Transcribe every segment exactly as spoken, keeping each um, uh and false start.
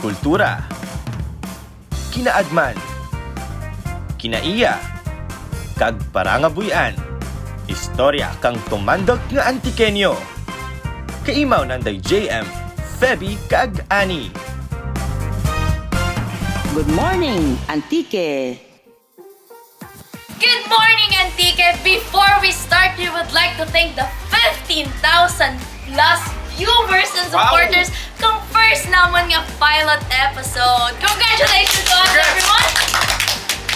kultura, kinaadman, kinaiya, kag parangabuy-an. Istorya kang tumandok nga Antiqueño. Kaimaw nanday J M, Feby, kag Annie. Good morning, Antique! Good morning, Antique! Before we start, we would like to thank the fifteen thousand plus viewers and Wow! supporters kang first namon nga pilot episode. Congratulations to us, Congrats! everyone!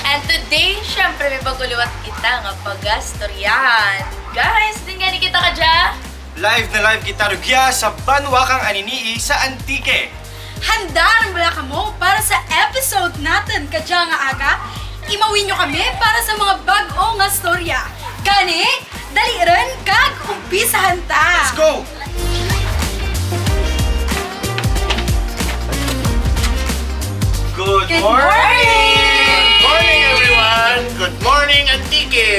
And today, syempre, may bag-o liwat kita nga pagastoryahan. Guys, diin gani kita kadya? Live na live kita rugya sa banwa kang Anini-y sa Antique. Handa run bala kamo para sa episode natun kadya nga aga? Imaw ninyo kami para sa mga bag-o nga storya. Gani, dali run kag umpisahan ta. Let's go! Good Good morning! morning! Good morning, everyone! Good morning, Antique!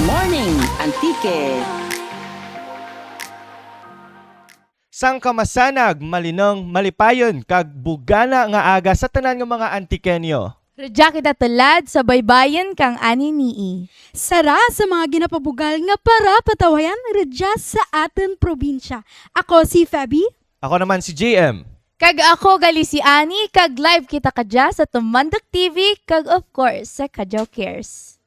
Morning, Antique! Sangka masanag, malinung, malipayon, kag bugana nga aga sa tanan nga mga Antiqueño. Rugya kita tulad sa baybayon kang Anini-y. Sara sa mga ginapabugal nga parapatawayan rugya sa atun probinsya. Ako si Feby. Ako naman si J M. Kag ako gali si Annie, kag live kita kadya sa Tumandok T V, kag of course, sa Cadiao Cares.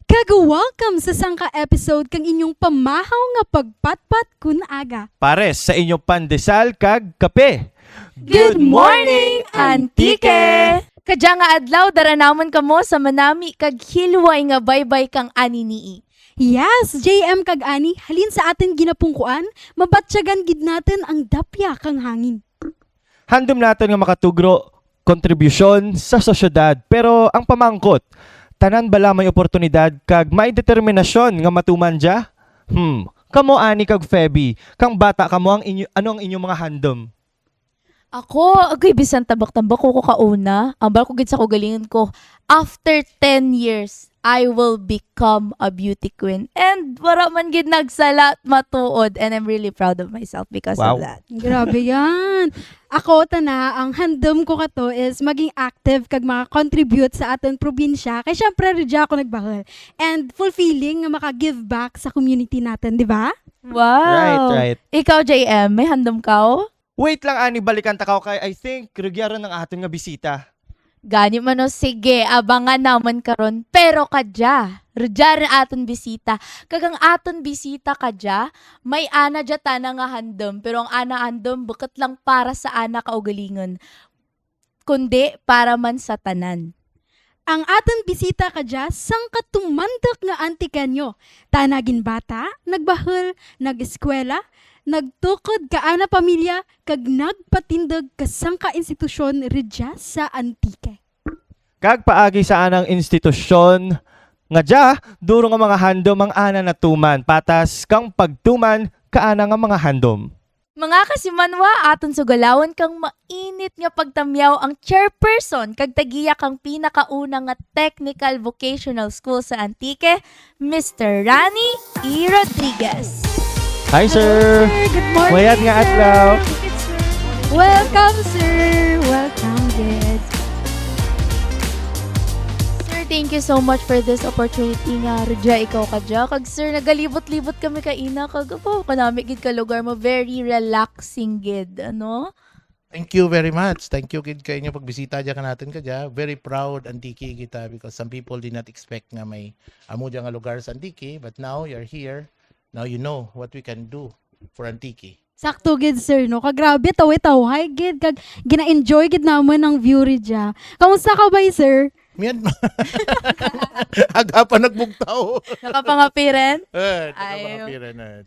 Kag welcome sa sangka episode kang inyong pamahaw nga pagpatpat kun aga. Pares sa inyong pandesal kag kape. Good morning, Antique! Kadya nga adlaw, dara namon kamo sa manami kag hilway nga baybay kang Anini-y. Yes, J M kag Annie, halin sa atun ginapungkoan, mabatyagan gid natun ang dapya kang hangin. Handum natun nga makatugro kontribusyon sa sosyedad, pero ang pamangkot, tanan bala may oportunidad kag may determinasyon nga matuman dya? Hmm, kamo Annie kag Feby, kang bata kamo ang inyo, ano ang inyong mga handum? Ako, agoy, bisan tambak-tambak ko, ko kauna, ambal ko gid sa kaugalingon ko, after ten years, I will become a beauty queen. And wara man gid nagsala, matuod. And I'm really proud of myself because of Wow. that. Grabe yan. Ako, tana, ang handum ko kato is maging active kag maka-contribute sa atun probinsya. Kay syempre, rugya ako nagbahul. And fulfilling nga maka-give back sa community natun, di ba? Wow. Right, right. Ikaw, J M, may handum kaw? Wait lang, Annie, balikan ta kaw kay I think rugya run ang atun nga bisita. Gani man, o, sige, abangan namon karon. Pero kadya, rugya run atun bisita. Kag ang atun bisita kadya, may ana dya tana nga handum, pero ang ana handum bukut lang para sa ana kaugalingon, kundi para man sa tanan. Ang atun bisita kadya, sangka tumandok nga Antiqueño. Tana ginbata, nagbahul, nag-eskwela, nagtukod ka ana pamilya, kag nagpatindog ka sangka institusyon rugya sa Antique. Kag paagi sa anang institusyon nga dya, duro nga mga handum ang ana natuman, patas kang pagtuman ka ana nga mga handum. Mga kasimanwa, atun sugalawon kang mainit nga pagtamyaw ang chairperson kag taggiya kang pinakauna nga technical vocational school sa Antique, Mister Rani E. Rodriguez. Hi, sir. Hello, sir. Good morning, Mayad nga sir. adlaw. Welcome, sir. Welcome, guys. Sir, thank you so much for this opportunity nga rugya ikaw kadya. Kag sir, nagalibot-libot kami kaina, kag, apo, kanami gid ka lugar mo, very relaxing gid, ano? Thank you very much. Thank you gid kaninyo pagbisita dya kanatun kadya. Very proud Antique kita because some people did not expect nga may amo dya nga lugar sa Antique, but now you're here. Now you know what we can do for Antique. Sakto gid, sir, no? Kag grabe, tawhay-tawhay gid, kag gina-enjoy gid namon ang view rugya. Kamusta ka bay, sir? Miyan ma-, aga pa nagbugtaw. Nakapangape run? Eh, Ay. nakapangape run, eh.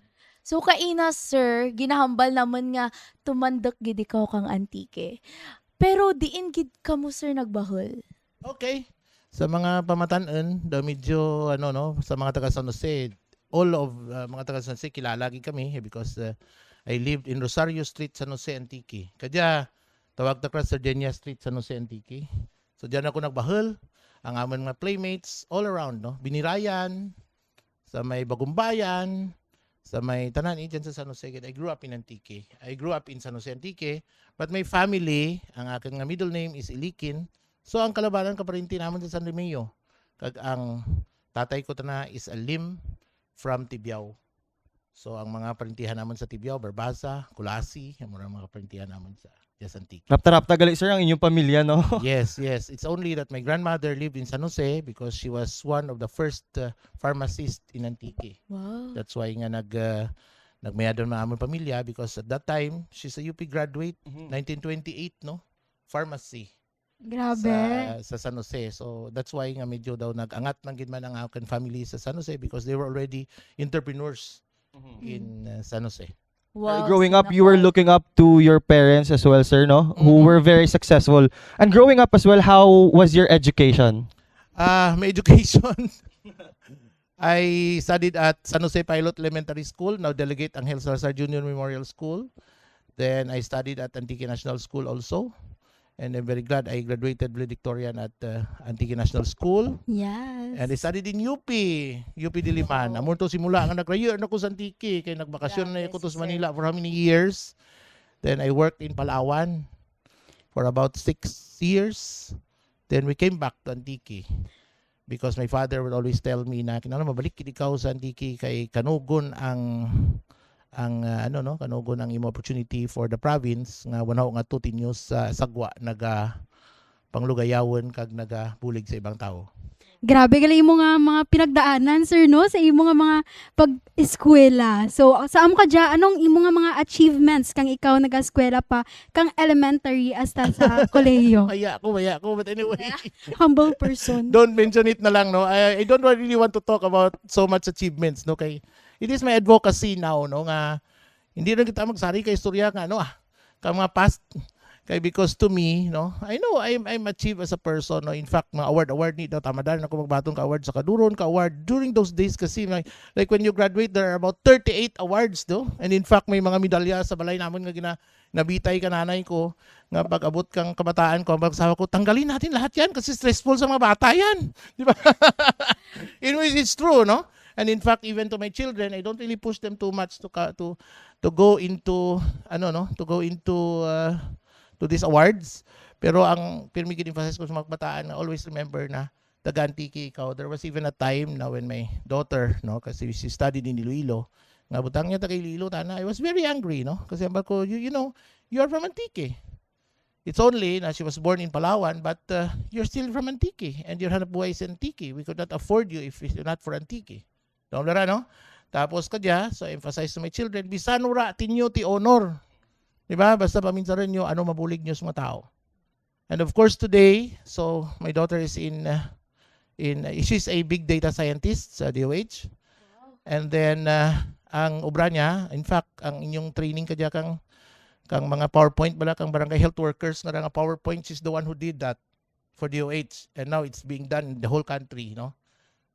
So, kaina, sir, ginahambal namon nga tumandok gid ikaw kang Antique. Pero diin gid kamo, sir, nagbahul? Okay. Sa mga pamatan-on, daw medyo, ano, no, sa mga taga San Jose, all of, uh, mga taga San Jose, kilala gid kami, eh, because, uh, I lived in Rosario Street, San Jose, Antique. Kadya, tawag ta kara Sardinia Street, San Jose, Antique. So, dyan ako nagbahul. Ang amon mga playmates, all around, no? Binirayan, sa may Bagumbayan, sa may tanan, eh, dyan sa San Jose. I grew up in Antique. I grew up in San Jose, Antique. But my family, ang akun nga middle name is Ilikin. So, ang kalabanan kaparinti namun sa San Remigio. Kag ang tatay ko tana is a Lim from Tibiao. So, ang mga parintihan namun sa Tibiao, Barbaza, Culasi, amo ra mga parintihan namun sa, sa Antique. Rapta-rapta gali, sir, ang inyong pamilya, no? Yes, yes. It's only that my grandmother lived in San Jose because she was one of the first, uh, pharmacist in Antique. Wow. That's why nga nag, uh, nagmayad man amon pamilya because at that time, she's a U P graduate, Mhm. nineteen twenty-eight, no? Pharmacy. Grabe. Sa, sa San Jose. So, that's why nga medyo daw nag-angat man gid man ang akun family sa San Jose because they were already entrepreneurs Mhm. in, uh, San Jose. Wow, Growing up, sana you were all. looking up to your parents as well, sir, no? Who Mm. were very successful. And growing up as well, how was your education? Ah, my education. I studied at San Jose Pilot Elementary School, now Delegate Angel Salazar Junior Memorial School. Then I studied at Antique National School also. And I'm very glad I graduated valedictorian at, uh, Antique National School. Yes. And I studied in U P, U P Diliman. Wow. Amo to simula nga nagrayo na ko sa Antique, kay nagbakasyon na Grabe, ako to sa sir. Manila for how many years? Then I worked in Palawan for about six years. Then we came back to Antique. Because my father would always tell me na, "Kinahanglan mabalik gid ikaw sa Antique kay kanugon ang, ang, ah, ano, no, kanugon ang imo opportunity for the province nga wara nga tutinyo sa sagwa naga panglugayawon kag nagabulig sa ibang tawo." Grabe gali imo nga mga pinagdaanan, sir, no, sa imo nga mga pag-eskwela. So, sa amo kadya, ano ang imo nga mga achievements kang ikaw nagaskwela pa, kang elementary hasta sa kolehiyo? Maya ko, maya ko, but anyway. Humble person. Don't mention it na lang, no? I, I don't really want to talk about so much achievements, no? Kay, it is my advocacy now, no? Nga, hindi na kita magsari ka istorya nga, ano, ah, ka mga past. Kay, because to me, no, I know I'm, I'm achieved as a person, no? In fact, mga award, award ni daw, tama daw, ako magbaton ka award sa kaduron, ka award. During those days kasi, may, like, when you graduate, there are about thirty-eight awards, no? And in fact, may mga medalya sa balay namun nga gina-, nabitay ka nanay ko, nga pag-abot kang kabataan ko, ang asawa ko, "Tanggalin natin lahat yan kasi stressful sa mga bata yan." Di ba? In which it's true, no? And in fact, even to my children, I don't really push them too much to ka-, to, to go into, ano, no? To go into, uh, to these awards. Pero ang pirmi gid emphasize ko sa mga kabataan na always remember na taga Antique ikaw. There was even a time na when my daughter, no, kasi she studied in Iloilo, nga butang niya taga Iloilo tana, I was very angry, no? Kasi hambal ko, "You, you know, you are from Antique." It's only na she was born in Palawan, but, uh, you're still from Antique, and your hanapbuhay is Antique. We could not afford you if it's not for Antique. Doon ra, no? Tapos kadya, so emphasize to my children, bisan wara tinyo ti honor. Di ba? Basta paminsaron nyo, ano mabulig nyo sa mga tao. And of course, today, so my daughter is in, uh, in, uh, she's a big data scientist sa D O H. And then, uh, ang obra niya, in fact, ang inyong training kadya kang, kang mga PowerPoint bala, kang barangay health workers, nga nga PowerPoint, she's the one who did that for D O H. And now it's being done in the whole country, no?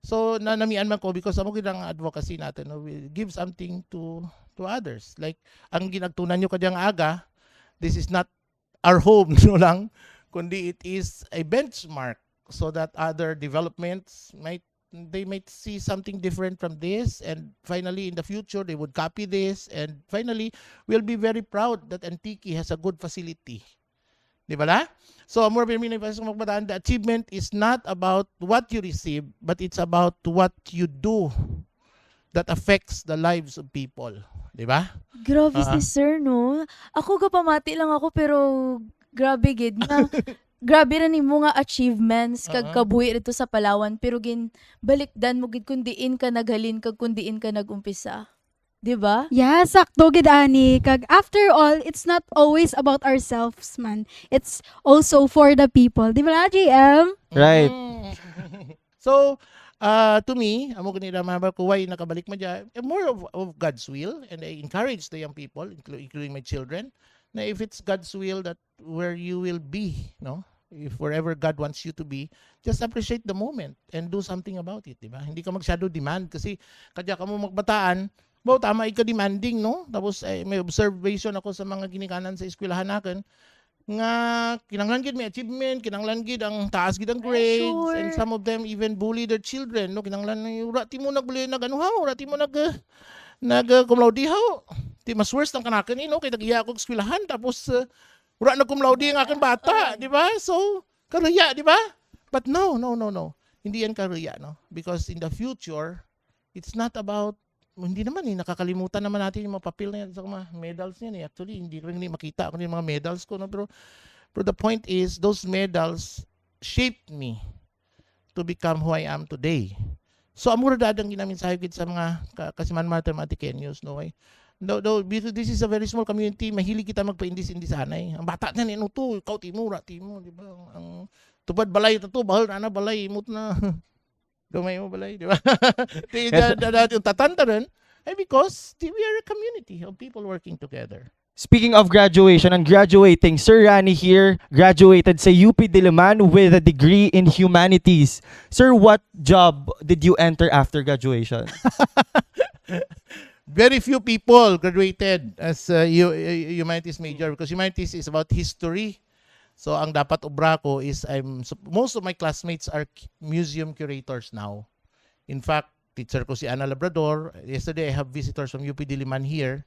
So, na, namian man ko because amo gid ang advocacy natun, no? We give something to, to others. Like, ang ginagtunan nyo kadyang aga, this is not our home, no lang, kundi it is a benchmark so that other developments might, they might see something different from this, and finally in the future they would copy this, and finally we'll be very proud that Antique has a good facility. Di bala? So, amo ra pirmi nga emphasize ko mga kabataan, the achievement is not about what you receive, but it's about what you do that affects the lives of people. Di ba? Grabe si Ah. sir, no? Ako, gapamati lang ako, pero grabe gid nga. Grabe ra nimo nga achievements kag Ah. kabuhi didto sa Palawan, pero ginbalikdan mo gid kung diin ka naghalin kag kung diin ka nag-umpisa. Di ba? Yeah, sakto gid ani. Kag after all, it's not always about ourselves man. It's also for the people. Di ba, J M? Right. Mm. So, uh, to me, amo gani ra mahambal ko why nakabalik man dya, eh, more of, of God's will, and I encourage the young people, inclu-, including my children, na if it's God's will that where you will be, no? If wherever God wants you to be, just appreciate the moment and do something about it, di ba? Hindi ka masyado demand kasi kadya kamo mga kabataan, Baw, tama, ika demanding, no? Tapos, eh, may observation ako sa mga ginikanan sa eskwelahan nakun, nga kinahanglan gid may achievement, kinahanglan gid ang taas gid ang grades, and some of them even bully their children, no? Kinahanglan, wara timo nag-, nag-ano haw, wara timo nag-, nag-, cum laude haw. Ti mas worse lang kanakun, eh, no? Kay nag-iya ako eskwelahan, tapos, eh, wara nag-cum laude ang akun bata, di ba? So, karuya, di ba? But no, no, no, no. Hindi yan karuya, no? Because in the future, it's not about, hindi naman eh, nakakalimutan naman natin yung mga papel na yan, sa mga medals na yan eh. Actually, hindi ko rin makita kung ano yung mga medals ko, no? Pero, pero the point is, those medals shaped me to become who I am today. So, amo ra dad ang ginamensahe gid sa mga ka-, kasimanman natun mga Antiqueños, no? Ay, no, no, this is a very small community, mahilig kita magpaindis-indis anay. Ang bata na ni ano to, ikaw timo, wara timo, di ba? Ang, ang tupad balay to, bahul na na balay, imot na. Gamay mo balay, di ba? Ti, yes, da, da, da, yung tatan ta rin, ay because ti, we are a community of people working together. Speaking of graduation and graduating, Sir Rani here graduated sa U P Diliman with a degree in humanities. Sir, what job did you enter after graduation? Very few people graduated as, uh, hu-, hu-, humanities major because humanities is about history. So, ang dapat obra ko is I'm sup-, most of my classmates are cu-, museum curators now. In fact, teacher ko si Ana Labrador. Yesterday, I have visitors from U P Diliman here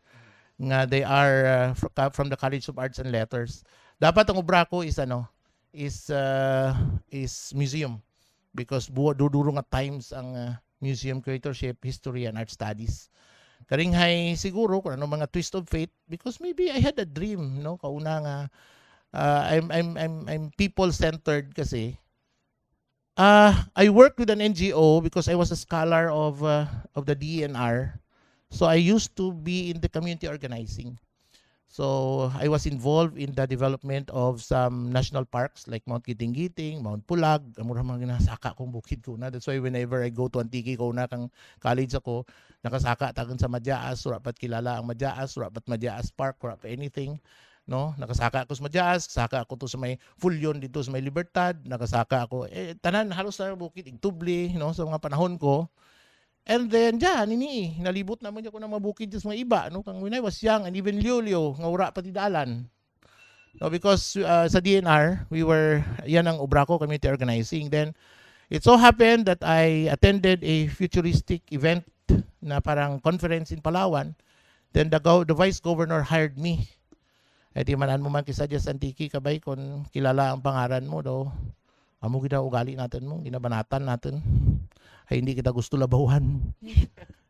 nga they are, uh, fr-, ka-, from the College of Arts and Letters. Dapat ang obra ko is ano, is, uh, is museum. Because buo, duduro nga times ang, uh, museum curatorship, history, and art studies. Karing hay siguro kung ano mga twist of fate, because maybe I had a dream, no? Kauna nga, uh, I'm, I'm, I'm, I'm people-centered kasi. Uh, I worked with an N G O because I was a scholar of, uh, of the D E N R. So I used to be in the community organizing. So I was involved in the development of some national parks like Mount Giting-Giting, Mount Pulag, amo ra mga ginasaka kong bukid kauna. That's why whenever I go to Antique kauna kang college ako, nakasaka ta kun sa Madjaas, wara pa't kilala ang Madjaas, wara pa't Madjaas Park, wara pa anything. No? Nakasaka ako sa Madjaas, saka ako to sa may Fullon dito sa may Libertad, nakasaka ako, eh, tanan, halos sa bukid, Igtubli, no? Sa mga panahon ko. And then, dyan, ini, nalibot naman ako ng mga bukid sa mga iba, no? Kang when I was young, and even Liolio, nga wara pa ti dalan. No, because, uh, sa D E N R, we were, yan ang obra ko, community organizing. Then, it so happened that I attended a futuristic event na parang conference in Palawan. Then the gov-, the vice governor hired me. Ay, ti man-an mo man kisa dyan sa Antique, kabay, kon kilala ang pangaran mo, daw. Amo gid ang ugali natun mo, ginabanatan natun. Ay, hindi kita gusto labawan.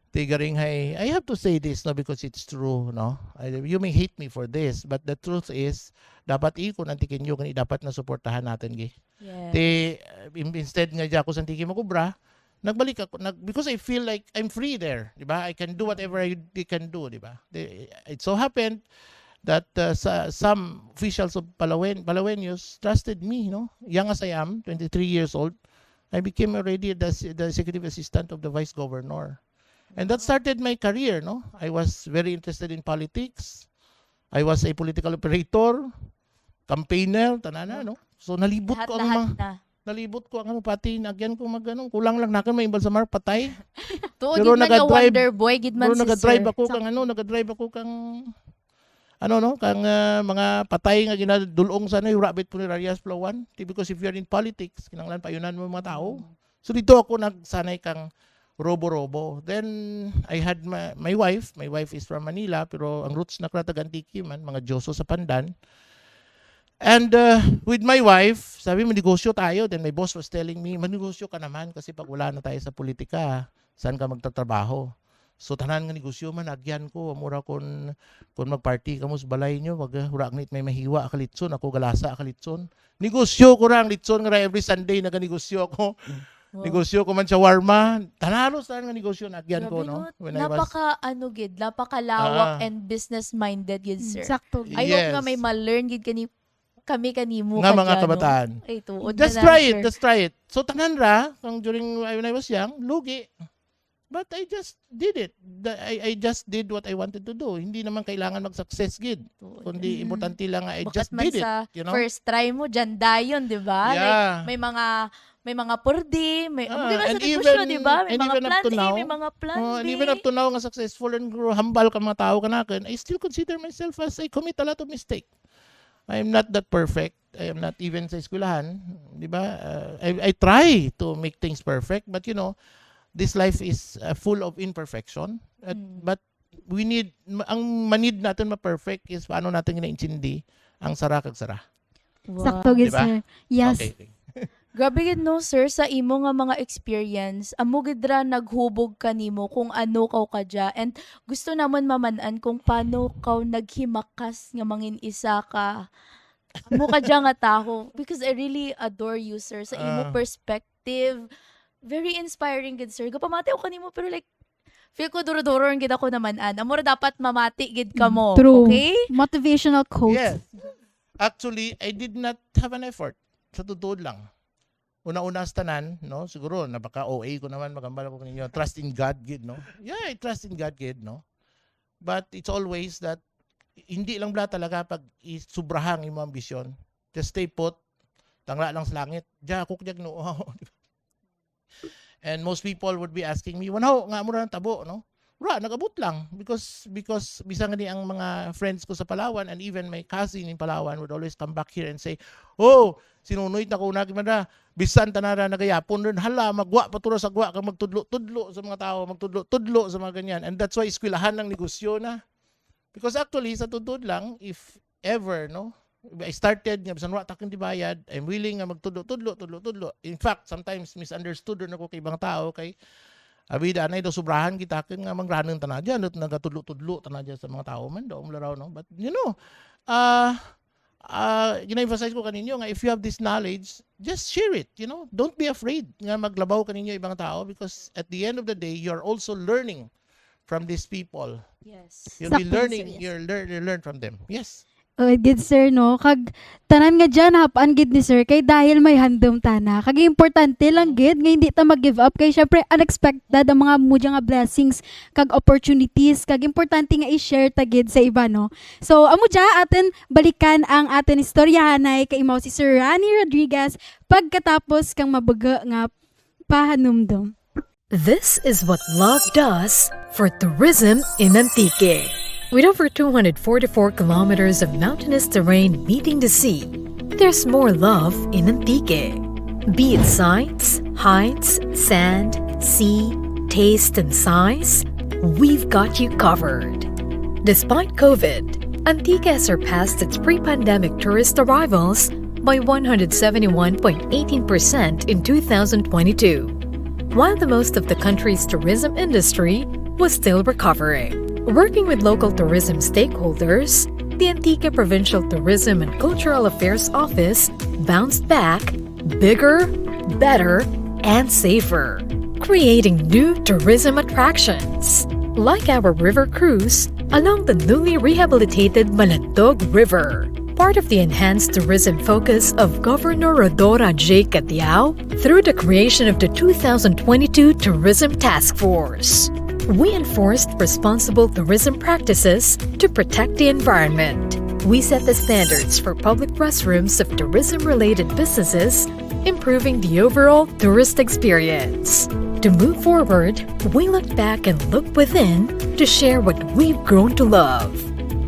Ti garing hay, I have to say this, no, because it's true, no? Ay, you may hate me for this, but the truth is, dapat ikon Antiqueño, gani dapat nga suportahan natun, gi. Yes. Ti, uh, in-, instead nga dyan ako sa Antique mag-obra, nagbalik ako, nag-, because I feel like I'm free there, di ba? I can do whatever I, I can do, di ba? Di, it so happened that, uh, sa, some officials of Palauen-, Palaweños trusted me, no? Young as I am, twenty-three years old, I became already the, the executive assistant of the vice governor. And that started my career, no? I was very interested in politics. I was a political operator, campaigner, tanan na, no? So, nalibot ko ang mga, nalibot ko ang ano, pati, nagyan ko mag-ano, kulang lang nakun may imbalsamar, patay. Tuod, pero gid man nga nagadrive, wonder boy gid man pero si nagadrive sir. Ako kang ano, nagadrive ako kang, ano, no, kang, ah, mga patay nga ginadul-ong sa ano, wara bit punerarya sa Palawan. Ti, because if you're in politics, kinahanglan paayunan mo ang mga tao. Mm. So, dito ako nagsanay kang robo-robo. Then, I had my, my wife. My wife is from Manila, pero ang roots na kara taga Antique man, mga Dioso sa Pandan. And, uh, with my wife, sabi, "Magnegosyo tayo." Then my boss was telling me, "Magnegosyo ka naman kasi pag wala na tayo sa politika, saan ka magtatrabaho?" So, tanan nga negosyo man, agyan ko, amo ra kon, kon mag-party kamo sa balay nyo, wag, wara ngani may mahiwa ka litson, ako galasa ka litson. Negosyo ko ra ang litson, nga ra every Sunday naganegosyo ako. Mm. Wow. Negosyo ko man shawarma, tanan halos tanan nga negosyo naagyan ko, grabe, no? No? When I was napaka, ano gid, napakalawak, ah, and business-minded gid, sir. Sakto gid. I hope nga, yes, may ma-learn gid kani, kami kanimo nga kadya, no? Mga kabataan. Ay, tuod na lang, sir. Just try it, just try it. So, tanan ra, kang during, when I was young, lugi. But I just did it. The, I, I just did what I wanted to do. Hindi naman kailangan mag-success gid. Tuod. Kundi importante lang nga I just did it, you know? Bakat man sa first try mo, dyan dayon, di ba? Yeah. Like, may mga, may mga perdi, may, ah, mga sa negosyo, di ba? May mga plan A, may mga plan B. Oh, and even up to now nga successful and grow humble ka mga tao kanakun, I still consider myself as I commit a lot of mistake. I am not that perfect. I am not even sa eskwelahan, di ba? Uh, I, I try to make things perfect, but you know, this life is uh, full of imperfection. At, mm, but we need, ma-, ang ma-need natun ma-perfect is paano natun ginaintindi ang sara kag sara. Wow. Sakto gid, sir. Yes. Okay, okay. Grabe gid, no, sir, sa imo nga mga experience, amo gid ra naghubog kanimo kung ano kaw kadya. And gusto namun maman-an kung paano kaw naghimakas nga mangin isa ka amo kadya nga tawo. Because I really adore you, sir, sa imo perspective. Very inspiring gid, sir. Gapamati ako kanimo, pero like, feel ko duro-duro gid ako naman-an. Amo ra dapat mamati gid kamo. True. Okay? Motivational quotes. Yes. Actually, I did not have an effort. Sa totoo lang. Una-una sa tanan, no? Siguro, napaka-O A ko naman, maghambal ako kaninyo. Trust in God gid, no? Yeah, I trust in God gid, no? But it's always that, hindi lang bala talaga pag-isubraha ang imong ambisyon. Just stay put. Tangla lang sa langit. Dya, ako kadya, Ginoo. And most people would be asking me, "Wano, nga amo ra natabo, no?" Wara, nag-abot lang. Because, because bisan gani ang mga friends ko sa Palawan and even my cousin in Palawan would always come back here and say, "Oh, si Nonoy, tana ko una gid man ra. Bisan tana ra nagayapon run. Hala, maggwa pa to ra sa gwa kag magtudlo-tudlo sa mga tao, magtudlo-tudlo sa mga ganyan." And that's why eskwelahan ang negosyo na. Because actually, sa tuod-tuod lang, if ever, no? I started nga, bisan wara takun tibayad, I'm willing nga magtudlo-tudlo, tudlo-tudlo. In fact, sometimes misunderstood run ako kay ibang tao, kay, abi, danay daw sobrahan kita kay nga mangranun tana dya, no, nagatudlo-tudlo tana dya sa mga tao man, daw, mula raw, no? But, you know, ah, ah, gina-emphasize ko kaninyo nga if you have this knowledge, just share it, you know? Don't be afraid nga maglabaw kaninyo ibang tao because at the end of the day, you're also learning from these people. Yes. You'll be learning, you'll learn, you'll learn from them. Yes. Oh, gid, sir, no? Kag tanan nga dyan, hap-an gid ni sir, kay dahil may handum tana. Kag importante lang gid, nga hindi ta mag-give up, kay syempre, unexpected ang mga amo dya nga blessings, kag opportunities, kag importante nga i-share ta gid sa iba, no? So, amo dya, atun balikan ang atun istoryahanay kay imaw si Sir Rani Rodriguez, pagkatapos kang mabuga nga pahanumdum. This is what love does for tourism in Antique. With over two hundred forty-four kilometers of mountainous terrain meeting the sea, there's more love in Antique. Be it sights, heights, sand, sea, taste, and size, we've got you covered. Despite COVID, Antique has surpassed its pre-pandemic tourist arrivals by one hundred seventy-one point eighteen percent in two thousand twenty-two, while the most of the country's tourism industry was still recovering. Working with local tourism stakeholders, the Antique Provincial Tourism and Cultural Affairs Office bounced back bigger, better, and safer, creating new tourism attractions, like our river cruise along the newly rehabilitated Malandog River, part of the enhanced tourism focus of Governor Rhodora J. Cadiao through the creation of the two thousand twenty-two Tourism Task Force. We enforced responsible tourism practices to protect the environment. We set the standards for public restrooms of tourism-related businesses, improving the overall tourist experience. To move forward, we look back and look within to share what we've grown to love.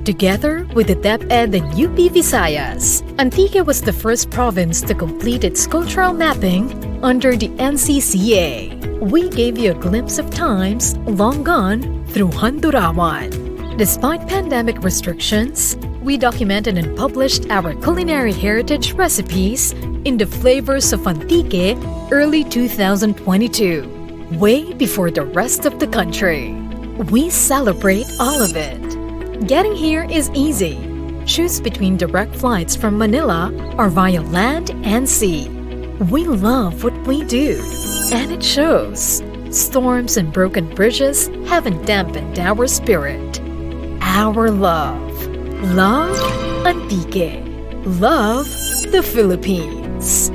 Together with the DepEd and U P Visayas, Antique was the first province to complete its cultural mapping under the N C C A. We gave you a glimpse of times long gone through Handurawan. Despite pandemic restrictions, we documented and published our culinary heritage recipes in the Flavors of Antique early two thousand twenty-two, way before the rest of the country. We celebrate all of it. Getting here is easy. Choose between direct flights from Manila or via land and sea. We love what we do, and it shows. Storms and broken bridges haven't dampened our spirit. Our love. Love Antique. Love the Philippines.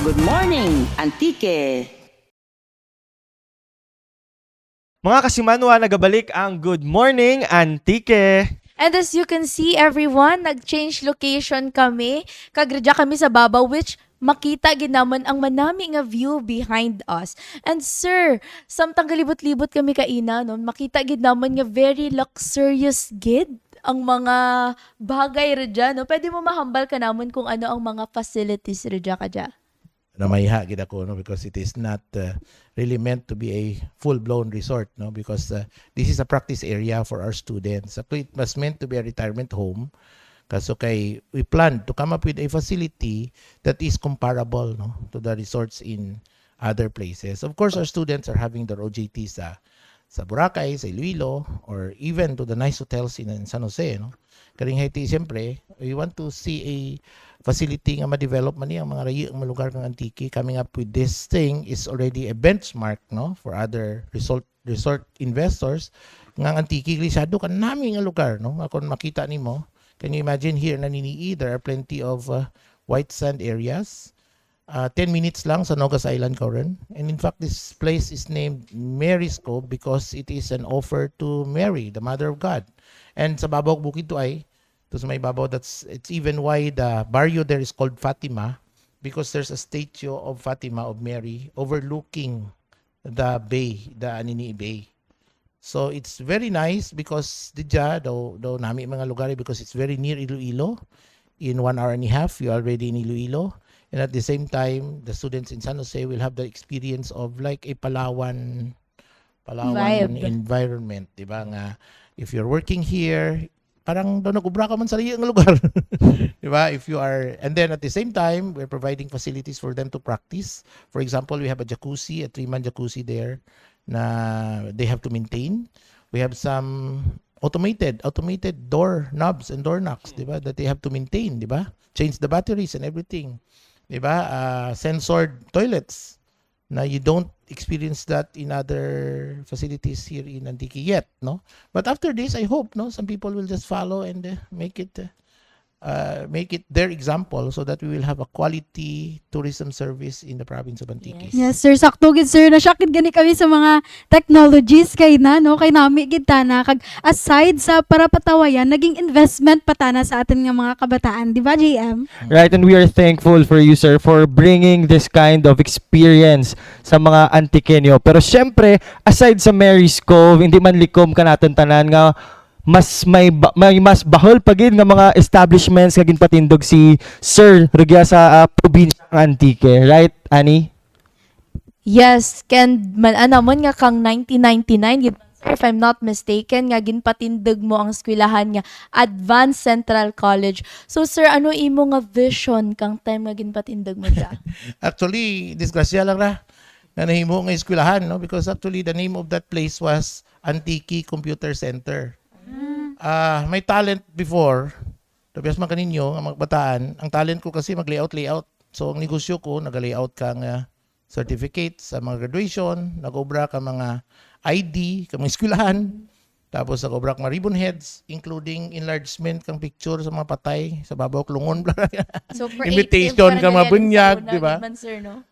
Good morning, Antique! Mga kasimanwa, nagabalik ang Good Morning Antique. And as you can see, everyone, nag-change location kami. Kag rugya kami sa babaw, which makita gid namun ang manami nga view behind us. And sir, samtang galibot-libot kami kaina, no, makita gid namun nga very luxurious gid ang mga bagay rugya, no? Pwede mo mahambal kanamun kung ano ang mga facilities rugya kadya? Namayha gid ako, no, because it is not, uh, really meant to be a full-blown resort, no, because, uh, this is a practice area for our students. Actually, it was meant to be a retirement home. Kaso kay, we plan to come up with a facility that is comparable, no, to the resorts in other places. Of course, our students are having their O J T sa, sa Boracay, sa Iloilo, or even to the nice hotels in, in San Jose, no? Kay ring Haiti, siyempre, we want to see a facility nga ma-develop man ni ang mga rayu nga mga lugar kang Antique. Coming up with this thing is already a benchmark, no, for other resort, resort investors. Nga ang Antique, lisyado kanami nga lugar, no? Nga kon makita nimo, can you imagine here na ninii, there are plenty of, uh, white sand areas. Uh, ten minutes lang sa Nogas Island, Karen. And in fact, this place is named Mary's Cove because it is an offer to Mary, the Mother of God. And sa babaw bukid to ay, to sa may babaw, that's, it's even why the barrio there is called Fatima, because there's a statue of Fatima, of Mary, overlooking the bay, the Anini Bay. So it's very nice because didya daw, daw nami mga lugar, eh, because it's very near Iloilo. In one hour and a half, you're already in Iloilo. And at the same time, the students in San Jose will have the experience of, like, a Palawan, Palawan Vibe. Environment, di ba? Nga, if you're working here, parang daw nag-obra ka man sa rayu nga lugar. Di ba? If you are, and then at the same time, we're providing facilities for them to practice. For example, we have a jacuzzi, a three-man jacuzzi there na they have to maintain. We have some automated, automated door knobs and door knocks, di ba? That they have to maintain, di ba? Change the batteries and everything. Di ba? Ah, sensored toilets. Na you don't experience that in other facilities here in Antique yet, no? But after this, I hope, no, some people will just follow and, uh, make it, uh, uh, make it their example so that we will have a quality tourism service in the province of Antique. Yes. Yes, sir. Sakto gid, sir. Na-shock gid gani kami sa mga technologies kaina, no? Kay nami gid tana. Kag aside sa parapatawayan, naging investment pa tana sa atun nga mga kabataan. Di ba, J M? Right, and we are thankful for you, sir, for bringing this kind of experience sa mga Antiqueño. Pero siyempre, aside sa Mary's Cove, hindi man likom kanatun tanan nga mas may ba-, may mas bahul pa gid nga mga establishments nga ginpatindog si Sir rugya sa, ah, probinsya kang Antique, right, Annie? Yes, kay man-an namun nga kang nineteen ninety-nine gid, sir, if I'm not mistaken, nga ginpatindog mo ang eskwelahan nga Advanced Central College. So, sir, ano imo nga vision kang time nga ginpatindog mo dya? Actually, disgrasya lang ra nga nahimo nga eskwelahan, no? Because actually, the name of that place was Antique Computer Center. Ah, may talent before, to be honest man kaninyo, nga mga kabataan, ang talent ko kasi mag-layout-layout. So, ang negosyo ko, naga-layout kang, ah, certificate sa mga graduation, nag-obra kang mga I D, kang mga eskwelahan, tapos nag-obra kang mga ribbon heads, including enlargement kang picture sa mga patay, sa babaw kang lungon. So, creative. Invitation kang mga bunyag, di ba?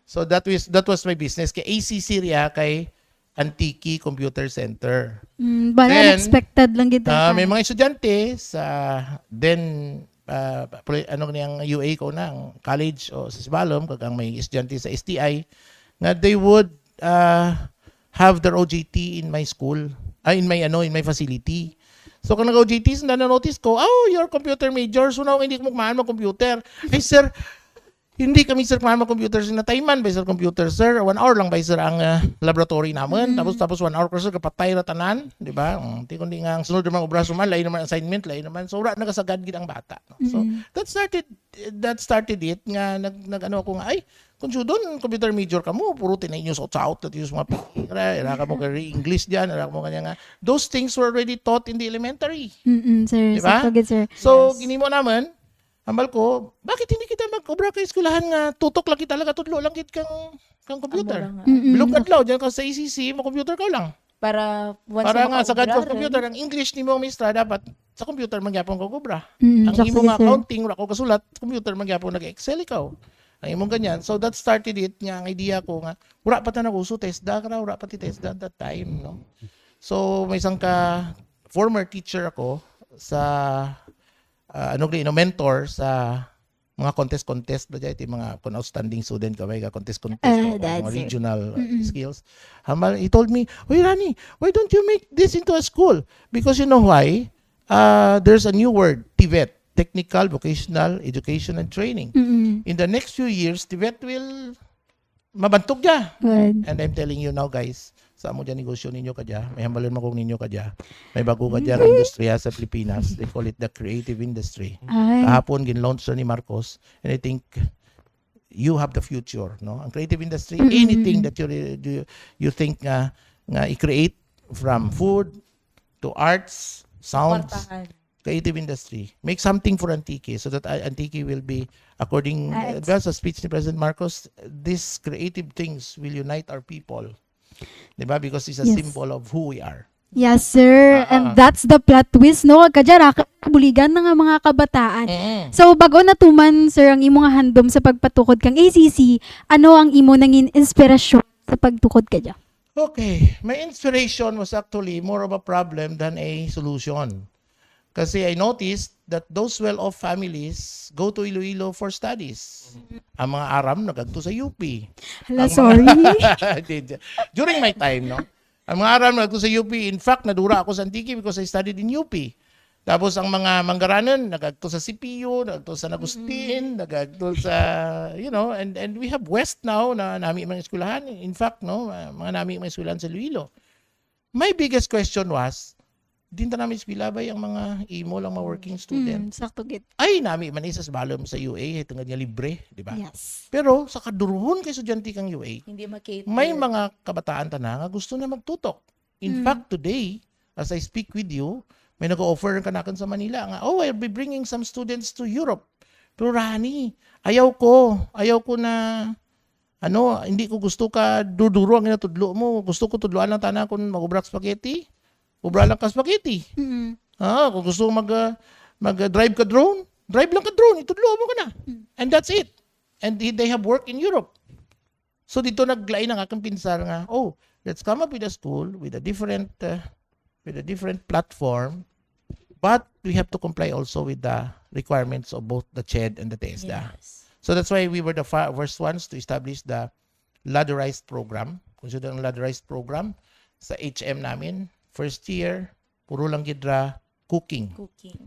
So, that was, that was my business. Kay A C C rugya, kay Antique Computer Center. Mm, bala, then, unexpected lang gid, ah, may mga estudyante sa, then, ah, pre-, ano niyang U A ko na, ang college o sa Sibalom, kag ang may estudyante sa S T I, nga they would, ah, have their O J T in my school, ah, in my, ano, in my facility. So, kang nag-O J T, sanda na-notice ko, "Oh, you're computer major, so now hindi ko man mag-computer." Ay, sir, hindi kami, sir, kami mag-computer, sir. Natayman ba, sir, computer, sir? One hour lang ba, sir, ang, ah, laboratory namun? Mm. Tapos, tapos one hour ko, sir, kapatay ra tanan, di ba? Mm, ti kundi nga ang sunod naman obrasyo man, lain naman assignment, lain naman. So, wara nagasagad gid ang bata, no? So, mm, that started, that started it, nga nag-, nag-ano ako nga, ay, kung sudon, computer major kamo, puro ti na inyo saot-saot, ti inyo mga pi-, ira, ira kamo kay English dyan, ira kamo kanya nga. Those things were already taught in the elementary. Mm-mm, sir. Di ba? Sakto gid, sir. So, yes, ginhimo namun, hambal ko, bakit hindi kita mag-obra kang eskwelahan nga tutok lang kita, laga tudlo lang gid kang, kang computer? Amo ra nga. Mm-mm. Bilog adlaw, dyan ka sa A C C, mag-computer ka lang. Para once nga sagad ka sa computer, ang English nimo, mistra, dapat sa computer man gyapon ka mag-obra. Mm, ang imo nga accounting, wara ka kasulat, sa computer man gyapon nag-Excel ikaw. Ang imong ganyan. So that started it, nga ang idea ko nga, wara pa ta nag-uso TESDA, kara, wara pa ti TESDA at that time, no? So, may sangka former teacher ako, sa, ah, ano gali, no, mentor sa mga contest-contest ba dyan, ti mga kung outstanding student ka, may ka contest-contest, ah, ka, mga regional, ah, skills. Hambal, he told me, "Uy, Rani, why don't you make this into a school?" Because you know why? Uh, there's a new word, TVET, Technical Vocational Education and Training. In the next few years, TVET will mabantog dya. And I'm telling you now, guys, sa amo dya negosyo ninyo kadya, may hambalan man ko ninyo kadya, may bag-o kadya nga industriya sa Pilipinas. They call it the creative industry. Kahapon, gin-launch na ni Marcos. And I think you have the future, no? Ang creative industry, anything that you, you, you think nga, nga i-create, from food to arts, sounds, creative industry. Make something for Antique so that, uh, Antique will be, according, uh, sa speech ni President Marcos, these creative things will unite our people. Di ba? Because it's a symbol of who we are. Yes, sir. And that's the plot twist, no? Kadya ra, kabuligan na nga mga kabataan. So, bag-o natuman, sir, ang imo nga handom sa pagpatukod kang A C C, ano ang imo nangin inspirasyon sa pagtukod kadya? Okay, my inspiration was actually more of a problem than a solution. Kasi I noticed that those well-off families go to Iloilo for studies. Ang mga aram nag-agto sa U P. Hala, sorry. During my time, no? Ang mga aram nag-agto sa U P. In fact, nadura ako sa Antique because I studied in U P. Tapos ang mga Mangaranon, nag-agto sa C P U, nag-agto sa San Agustin, nag-agto sa, you know, and, and we have West now na nami man eskwelahan. In fact, no, ah, mga nami man eskwelahan sa Iloilo. My biggest question was, diin tana mag-eskwela bay ang mga imo lang mga working student? Sakto gid. Ay, nami man isa sa balom sa U A, hay tungod nga libre, di ba? Yes. Pero sa kaduruhon ka estudyante kang U A, may mga kabataan tana nga gusto na magtutok. In fact, today, as I speak with you, may nag-offer kanakun sa Manila nga, "Oh, I'll be bringing some students to Europe." Pero Rani, ayaw ko, ayaw ko na, ano, hindi ko gusto ka duduro ang ginatudlo mo. Gusto ko tudloan lang tana kung mag-obra ka spaghetti, obra lang ka spaghetti. Ah, kung gusto mag, ah, mag-drive ka drone, drive lang ka drone, itudlo mo kana. And that's it. And they, they have work in Europe. So didto naglain ang akun pinsar nga, "Oh, let's come up with a school with a different, uh, with a different platform, but we have to comply also with the requirements of both the CHED and the TESDA." So that's why we were the fa-, first ones to establish the ladderized program. Consider ang ladderized program sa H M namin, first year, puro lang gid ra cooking.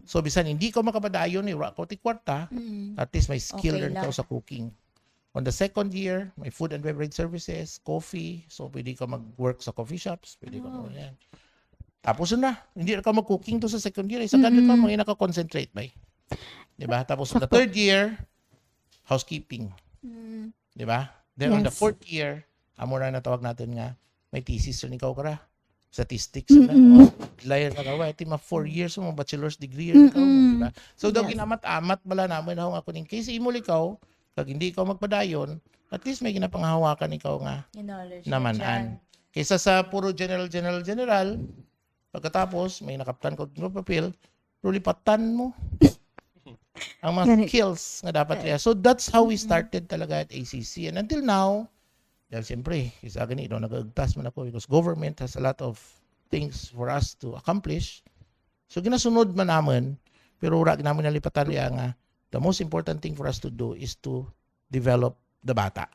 So bisan hindi ka makapadayon, eh, wara ka ti kwarta, at least may skill run ka sa cooking. On the second year, may food and beverage services, coffee, so pwede ka mag-work sa coffee shops, pwede ka mag-, yan. Tapos na, hindi na ka mag-cooking to sa second year, eh, sa second year ka, may naka-concentrate bay. Di ba? Tapos on the third year, housekeeping. Di ba? Then on the fourth year, amo ra natawag natun nga, may thesis run ikaw kara. Statistics na. O, layer na kaw, ti mga four years mo, bachelor's degree na kaw, di ba? So, daw gin-amat-amat bala namun, haw nga kung in case imo likaw, kag hindi ikaw magpadayon, at least may ginapanghawakan ikaw nga naman-an. Kaysa sa puro general, general, general, pagkatapos, may nakaptan ka nga papel, pero lipatan mo ang mga skills nga dapat niya. So, that's how we started talaga at A C C. And until now, dahil siyempre, kaysa gani, no, nag-agtas man ako because government has a lot of things for us to accomplish. So, ginasunod man namun, pero wara gid namun nalipatan niya nga the most important thing for us to do is to develop the bata.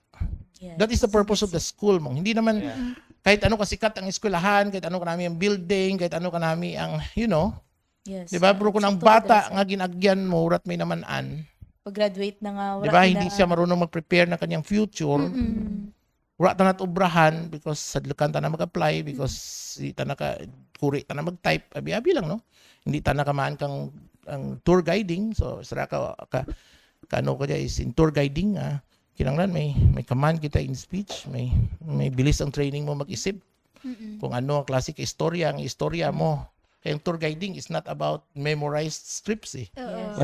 That is the purpose of the school mo. Hindi naman kahit ano kasikat ang eskwelahan, kahit ano kanami ang building, kahit ano kanami ang, you know, di ba? Pero kung ang bata nga gin-agyan mo, wara't may naman-an, pag-graduate na nga, di ba? Hindi siya marunong mag-prepare ng kanyang future. Wara tana obrahan because sadlukan tana mag-apply because di tana ka, kuri tana mag-type, abi-abi lang, no? Hindi tana kamaan kang, ang tour guiding, so, sara ka, ka, kano ka dyan is in tour guiding, ah, kinahanglan may, may kamaan kita in speech, may, may bilis ang training mo mag-isip. Kung ano ang klase ka istorya, ang istorya mo. Kaya ang tour guiding is not about memorized scripts, eh.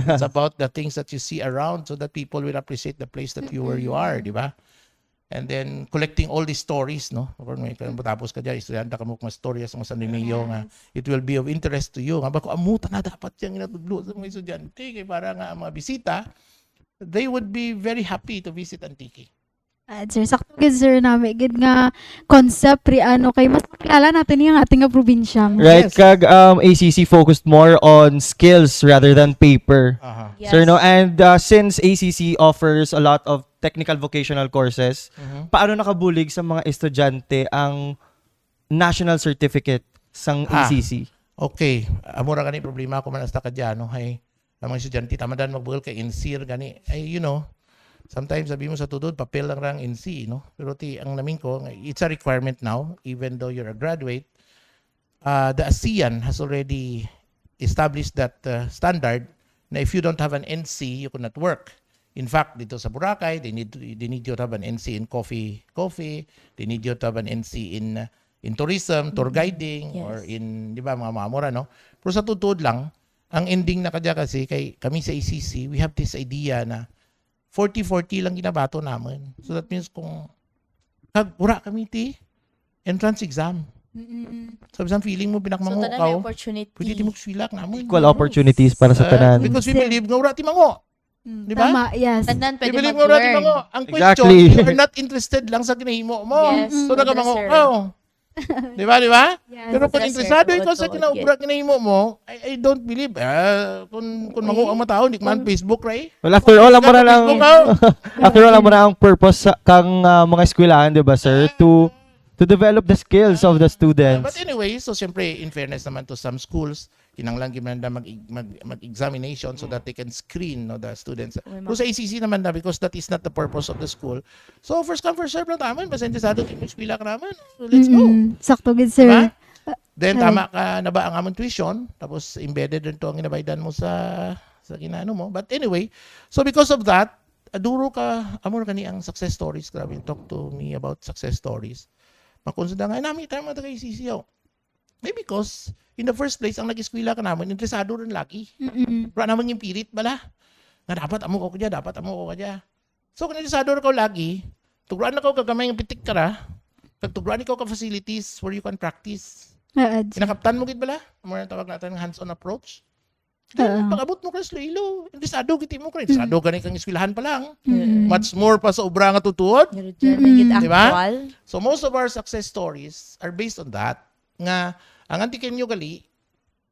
It's about the things that you see around so that people will appreciate the place that you, where you are, di ba? And then collecting all these stories, no? Kung may, kung tapos ka dyan, estudyante ka mo kung istorya sa mga San Remigio nga, it will be of interest to you. Nga ba, kung amo tana dapat yang ginatudlo sa mga estudyante, kay para nga ang mga bisita, they would be very happy to visit Antique. Ah, sir, sakto gid, sir, nami gid nga concept ri, ano, kay mas makilala natun ang atun nga probinsya. Right, yes. Kag, um, A C C focused more on skills rather than paper. Aha. Yes. Sir, no? And, uh, since A C C offers a lot of technical vocational courses, mhm, paano nakabulig sa mga estudyante ang national certificate sang, ah, A C C? Okay. Amo ra gani problema ko man hasta kadya, no? Hay, ang mga estudyante, tama dan magbuul kay N C R gani. Ay, you know, sometimes sabi mo sa tuod, papel lang ra ang N C, no? Pero ti, ang namin ko, it's a requirement now, even though you're a graduate, uh, the ASEAN has already established that, uh, standard na if you don't have an N C, you cannot work. In fact, dito sa Boracay, they need, they need you to have an N C in coffee, coffee. They need you to have an N C in, uh, in tourism, tour guiding, or, yes, in, di ba, mga, mga mura, no? Pero sa tuod-tuod lang, ang ending na kadya kasi kay kami sa A C C, we have this idea na forty forty lang ginabato namun. So that means kung kag wara kami ti entrance exam. Mm-mm. So bisan feeling mo pinakamango kaw, pwede ti mo eskwela kanamun. Equal opportunities para sa tanan. Because we believe nga wara ti mango. Mm, di ba? Tama, yes. Tanan pwede mag-learn. We believe nga wara ti mango. Ang question, you are not interested lang sa ginahimo mo. Yes. So nagamango kaw. Di ba, di ba? Yes. Pero kung interesado ikaw sa gina-, gina-, ginahimo mo, I, I don't believe, ah, kung, kung mango ang mga tao, di man Facebook, right? Well, after all, amo ra ang, after all, amo ra ang purpose sa, kang, ah, mga eskwelahan, di ba, sir? To, to develop the skills of the students. But anyway, so siyempre, in fairness naman to some schools, kinahanglan gid man nanda mag, mag, mag-examination so that they can screen, no, the students. Pero sa A C C naman na, because that is not the purpose of the school. So, first come, first serve lang tamun. Basta interesado ti mo eskwela kanamun. So, let's go. Mm-mm. Sakto gid, sir. Di ba? Then, tama ka na ba ang amun tuition? Tapos, embedded run to ang ginabaydan mo sa, sa ginaano mo. But anyway, so because of that, ah, duro ka, amo ra gani ang success stories. Grabe, talk to me about success stories. Makonsidera nga, ay, nami tayo mga taga-A C C, oh. Maybe because, in the first place, ang nag-eskwela kanamun, interesado run lagi. Mm-mm. Wara namun ginpilit bala. Nga dapat amo kaw kadya, dapat amo kaw kadya. So, kung interesado ra kaw lagi, tugroan na kaw ka gamay nga pitik kara, kag tugroan ikaw ka facilities where you can practice. Kinakaptan mo gid bala? Amo ra tawag natun nga hands-on approach. Then, pag-abot mo kara sa Iloilo, interesado gid ti mo kara. Interesado gani kang eskwelahan pa lang. Mm. Much more pa sa obra nga tutuod. Di ba? So, most of our success stories are based on that. Nga, ang Antiqueño gali,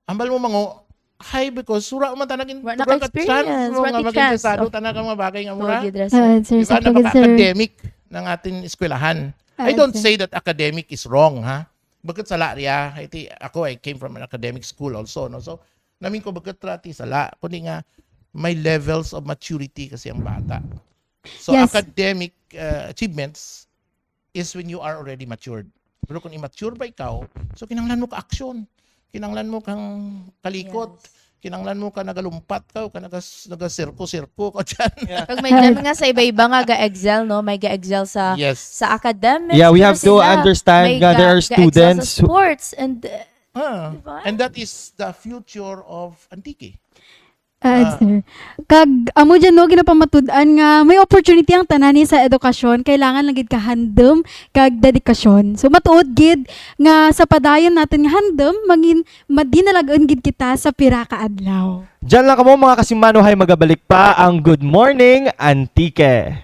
hambal mo mango, hay, because wara man tana gintugroan ka chance nga mag-interesado tana kang mga bagay nga amo ra. Di ba? Napaka-academic ng atin eskwelahan. I don't say that academic is wrong, ha? Bukut sala ria. Ay, ti, ako, I came from an academic school also, no? So, nami ko bukut ra ti sala. Kundi nga, may levels of maturity kasi ang bata. So, academic, uh, achievements is when you are already matured. Pero kung immature pa ikaw, so kinahanglan mo ka action. Kinahanglan mo kang kalikot. Kinahanglan mo ka nagalumpat ka, ka nagas-, nagasirko-sirko ka dyan. Kag may dyan nga sa iba-iba nga ga-excel, no? May ga-excel sa, sa academics, pero sila may ga-excel sa sports and, uh, di ba? And that is the future of Antique. Ah, sir. Kag amo dyan, no, ginapamatud-an nga may opportunity ang tanan ni sa edukasyon, kailangan lang gid ka handum kag dedikasyon. So, matuod gid nga sa padayon natun nga handum, mangin-, madinalag-un gid kita sa pira ka adlaw. Dyan lang kamo, mga kasimbahan, hay magabalik pa ang Good Morning Antique.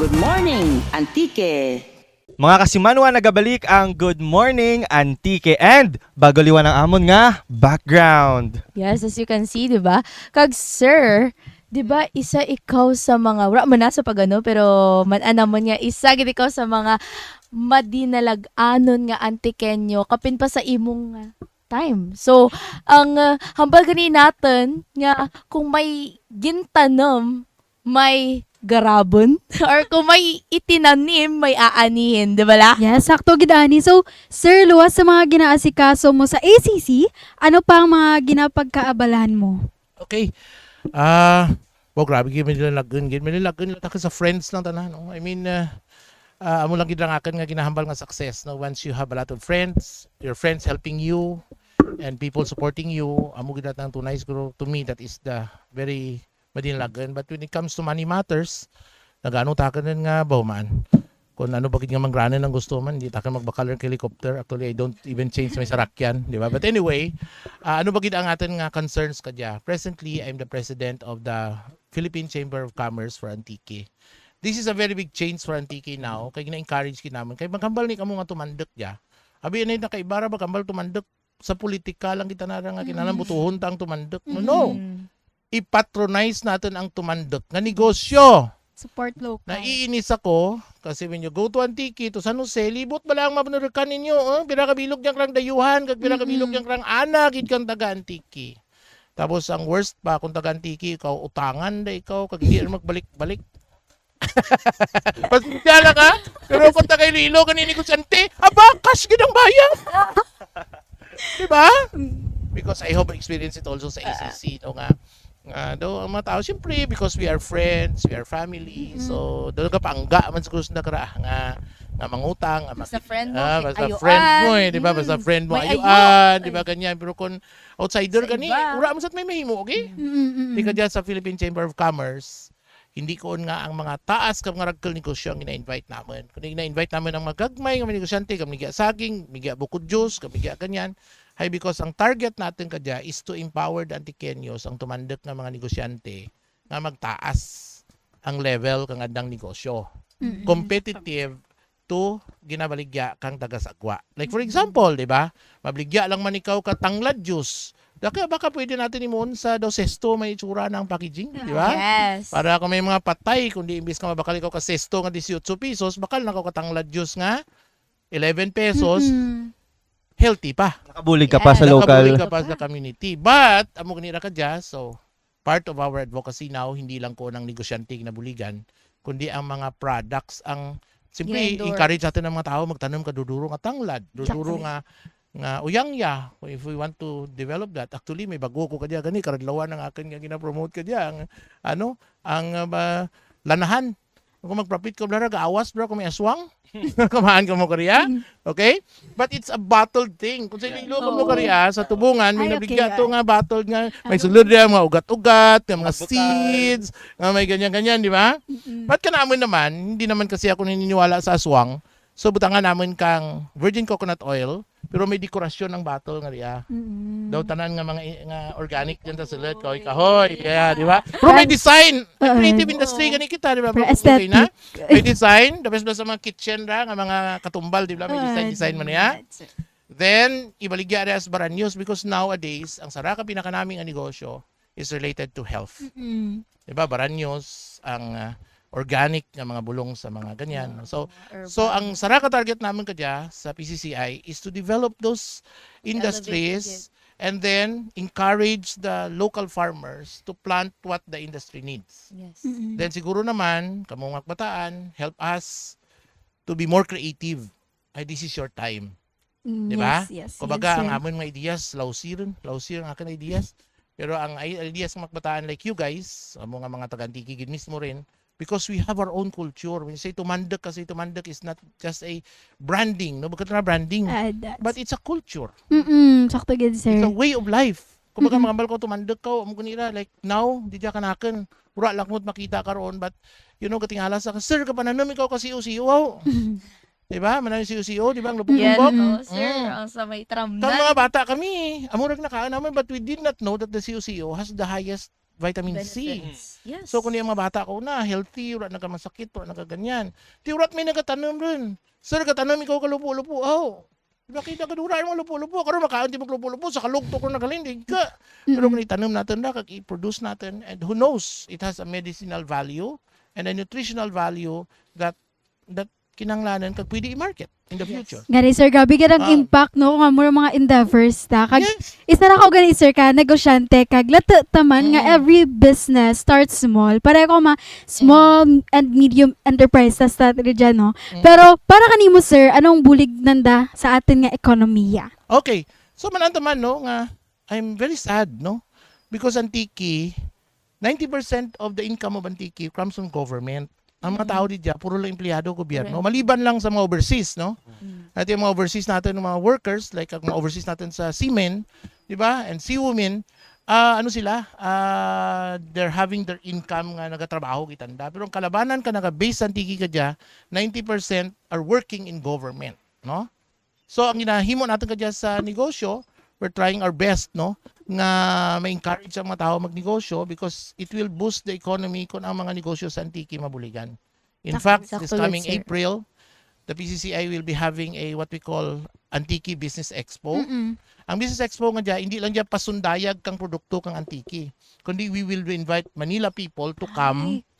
Good morning, Antique! Mga kasimanwa, nagabalik ang Good Morning Antique. And bago liwan ang amon nga background. Yes, as you can see, di ba? Kag sir, di ba, isa ikaw sa mga, wara man na sa pag-ano, pero man-an namon nga isa gid ikaw sa mga madinalag-anon nga Antiqueño, kapin pa sa imong, ah, time. So, ang, ah, hambal gani natun nga kung may gintanom, may garabon, or kung may itinanim, may aanihin, di bala? Yes, sakto gid ani. So, sir, luwas sa mga ginaasikaso mo sa A C C, ano pa ang mga ginapagkaabalahan mo? Okay. Ah, wow, grabe gid, may lalagun gid. May lalagun lang ta kay sa friends lang tanan, no? I mean, ah, ah, amo lang gid ang akun nga ginahambal nga success, no? Once you have a lot of friends, your friends helping you, and people supporting you, amo gid ang tunay siguro, to me, that is the very madinalag-an. But when it comes to money matters, nag-ano ta kanan nga, baw man. Kung ano ba gid nga mangranan ang gusto man, di ta kan magbakal run kang helicopter. Actually, I don't even change may sarakyan, di ba? But anyway, ah, ano ba gid ang atun nga concerns kadya? Presently, I'm the president of the Philippine Chamber of Commerce for Antique. This is a very big change for Antique now. Kay gina-encourage gid namun. Kay maghambal ni kamo nga tumanduk dya. Abi anay nakaiba ra ba kambal tumanduk sa politika lang kita na ra nga kinahanglan butuhon ta ang tumanduk. No, no. Mm-mm. I-patronize natun ang tumanduk nga negosyo. Support local. Naiinis ako kasi when you go to Antique, to San Jose, libot bala ang manurukan ninyo, eh? Pira ka bilog dyan karang dayuhan, kag pira ka bilog dyan karang ana gid kang taga Antique. Tapos ang worst pa, kung taga Antique ikaw, utangan da ikaw, kag di ra magbalik-balik. Pasensya lang, ha? Pero kung taga Iloilo, gani negosyante, aba, cash gid ang bayad. Di ba? Because I have experienced it also sa A C C, no, nga, nga daw ang mga tao, siyempre, because we are friends, we are family, so, daw nagapangga man siguro sanda kara, nga, nga mangutang, nga basta friend mo, ah, basta friend mo, eh, di ba? Basta friend mo, ayuan, di ba? Ganyan. Pero kung outsider gani, wara man sad may mahimo, okay? Di kadya sa Philippine Chamber of Commerce, hindi kuon nga ang mga taas kag mga ragkul negosyo ang gina-invite namun. Kundi gina-invite namun ang mga gagmay nga mga negosyante, kag maligya saging, maligya buko juice, kag maligya ganyan. Hay, because ang target natun kadya is to empower the Antiqueños, ang tumanduk nga mga negosyante, nga magtaas ang level kang andang negosyo. Mm-mm. Competitive to ginabaligya kang taga-Sagwa. Like, for example, di ba? Mabaligya lang man ikaw ka tanglad juice. Daka, baka pwede natun himuon sa daw sesto, may itsura na ang packaging, di ba? Yes. Para kung may mga patay, kundi imbis nga mabakal ikaw ka sesto nga dieciocho pesos, bakal na kaw ka tanglad juice nga eleven pesos, healthy pa. Nakabulig ka pa sa local. Nakabulig ka pa sa community. But, amo gani ra kadya, so, part of our advocacy now, hindi lang kuon ang negosyante ginabuligan, kundi ang mga products, ang, siyempre, encourage natun ang mga tao magtanum ka duro-duro nga tanglad, duro-duro nga, nga uyangya, if we want to develop that. Actually, may bag-o ko kadya gani, karadlawan ang akun nga gina-promote kadya, ang, ano, ang, ah, ba, lanahan. Kung mag-profit ka, bala ra, gaawas, bala ra, kung may aswang. Kamaan kamo kariya. Okay? But it's a bottled thing. Kung sa Iloilo kamo kariya, sa Tubungan, may nabaligya to nga bottled nga, may sulud dyan, mga ugat-ugat, nga mga seeds, nga may ganyan-ganyan, di ba? But kanamun naman, hindi naman kasi ako naniniwala sa aswang. So, butangan namun kang virgin coconut oil, pero may dekorasyon ang bottle nga riya. Mm. Daw tanan nga mga i-, nga organic dyan sa sulud, kahoy-kahoy, yeah, di ba? Pero may design, may creative industry gani kita, di ba? Para aesthetic. May design, the best ba sa mga kitchen ra, nga mga katumbal, di ba? May design, design man niya. Then, ibaligya ra sa Baranyos because nowadays, ang sara ka pinakanami nga negosyo is related to health. Mm-mm. Di ba? Baranyos, ang, ah, organic nga mga bulong sa mga ganyan. So, so ang sara ka target namun kadya sa P C C I is to develop those industries and then encourage the local farmers to plant what the industry needs. Yes. Mm-mm. Then siguro naman, kamo nga kabataan, help us to be more creative. Ay, this is your time. Mm, di ba? Yes, yes, yes, sir. Kumbaga, ang amun mga ideas, lawsi run, lawsi run ang akun ideas. Pero ang i-, ideas ng mga kabataan like you guys, amo nga mga taga-Antique gid mismo run, because we have our own culture. When you say tumanduk kasi, tumanduk is not just a branding, no? Bukut na branding. Ah, that's... But it's a culture. Mm-mm, sakto gid, sir. It's a way of life. Kumbaga, mm-mm, mga hambal ko, tumanduk ka, amo gani ra, like, now, didya kanakun. Wara lang ko makita karon, but, you know, katingala sa, sir, kapananum ikaw ka siyo-siyo, haw. Di ba? Mananum siyo-siyo, di ba? Ang lubok-lubok. Yes, oo, sir. Mm. Ang sa may tramnan. Kang mga bata kami, amo ra gid nakaon namun, but we did not know that the siyo-siyo has the highest vitamin C. Benefits. Yes. So, kundi ang mga bata ko na, healthy, wara nagamasakit, wara nagaganyan. Ti wara't may nagatanom run. Sir, gatanom ikaw ka lupo-lupo. Oh, di ba kita kadura ang mga lupo-lupo? Karon makaon ti maglupo-lupo, sa kalugtok run naghalin, di ka. Pero Mm-mm. kung itanom natun da, kag i-produce natun, and who knows, it has a medicinal value and a nutritional value that that kinahanglanun kag pwede i-market in the Yes. future. Gani, sir, grabe gid ang Ah. impact, no, nga mura mga endeavors ta. Kag Yes. isa ra ko gani, sir, ka negosyante, kag lata taman nga Mm. every business starts small. Pareho ko ma small and medium enterprises ta diri dyan, no? Mm. Pero para kanimo, sir, anong bulig nanda sa atun nga ekonomiya? Okay. So, man-an ta man, no, nga I'm very sad, no? Because Antique, ninety percent of the income of Antique comes from government. Ang mga Mm. tao didya, puro lang empleyado gobyerno. Correct. Maliban lang sa mga overseas, no? Mm. At yung mga overseas natin, yung mga workers, like ang mga overseas natin sa seamen, di ba? And seawomen, ah, ano sila? Ah, they're having their income nga nagatrabaho gid tanda. Pero ang kalabanan ka naga-base sa Antique kadya, ninety percent are working in government, no? So, ang ginahimo natin kadya sa negosyo, we're trying our best, no? Nga ma-encourage ang mga tao magnegosyo because it will boost the economy kung ang mga negosyo sa Antique mabuligan. In Sakto, fact, sakto this yun, coming sir. April, the P C C I will be having a what we call Antique Business Expo. Mm-mm. Ang Business Expo nga dya, hindi lang dya pasundayag kang produkto kang Antique, kundi we will invite Manila people to come Ay.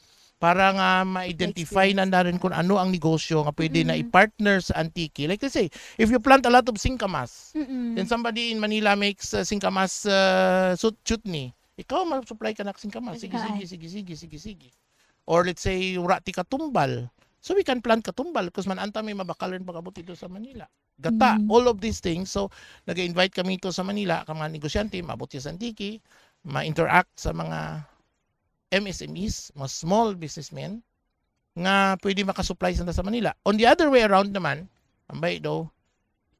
para nga ma-identify Ma-experience. na narin kung ano ang negosyo nga pwede na Mm-mm. i-partner sa Antique. Like, let's say, if you plant a lot of singkamas, Mm-mm. then somebody in Manila makes uh, singkamas uh, sut- chutney, ikaw ma-supply ka na singkamas. Sige, Ay. sige, sige, sige, sige, sige. Or let's say, wara ti katumbal. So we can plant katumbal because man-an ta may mabakal run pag-abot dito sa Manila. Gata, Mm. all of these things. So, nag-invite kami ito sa Manila, ka mga negosyante, maabot siya sa Antique, ma-interact sa mga M S M Es, mga small businessmen, nga pwede makasupply sa, sa Manila. On the other way around naman, ambay daw,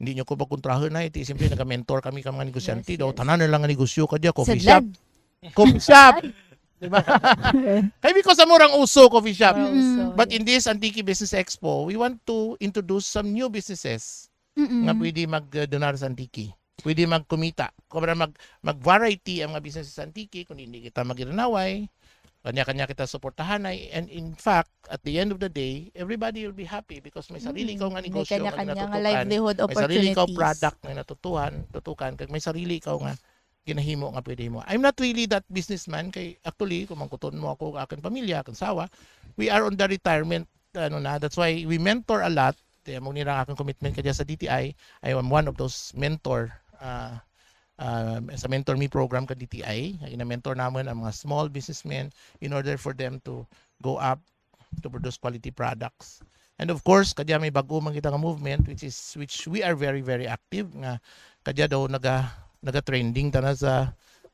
hindi nyo ko pagkontrahon na, iti, siyempre, nag-mentor kami ka mga negosyante, Yes, daw, yes. tanan na lang nga negosyo kadya, coffee Sadlad. shop. Coffee shop. Di ba? Kay because amo rang uso, coffee shop. Mura Mm-mm. uso, But in yes. this Antique Business Expo, we want to introduce some new businesses Mm-mm. nga pwede mag-donar sa Antique. Pwede magkumita. Kumbaga mag, mag-variety ang mga business sa Antique, kung hindi kita mag-irinaway, kanya-kanya kita suportahanay. And in fact, at the end of the day, everybody will be happy because may sarili Mm, ka nga may negosyo nga kanya-kanya nga natutukan. livelihood May sarili ka opportunities. Product nga natutuhan, tutukan, kag may sarili ka nga ginahimo nga pwede mo. I'm not really that businessman kay actually, kung mangkuton mo ako, akong pamilya, akong asawa, we are on the retirement, ano na, that's why we mentor a lot. Kaya mo nila akong commitment kadya sa D T I, I am one of those mentor, ah, ah, sa Mentor Me program ka D T I. Gina-mentor namin ang mga small businessmen in order for them to go up to produce quality products. And of course, kadya may bag-o man kita nga movement, which is, which we are very, very active, nga kadya daw naga, naga-trending tana sa,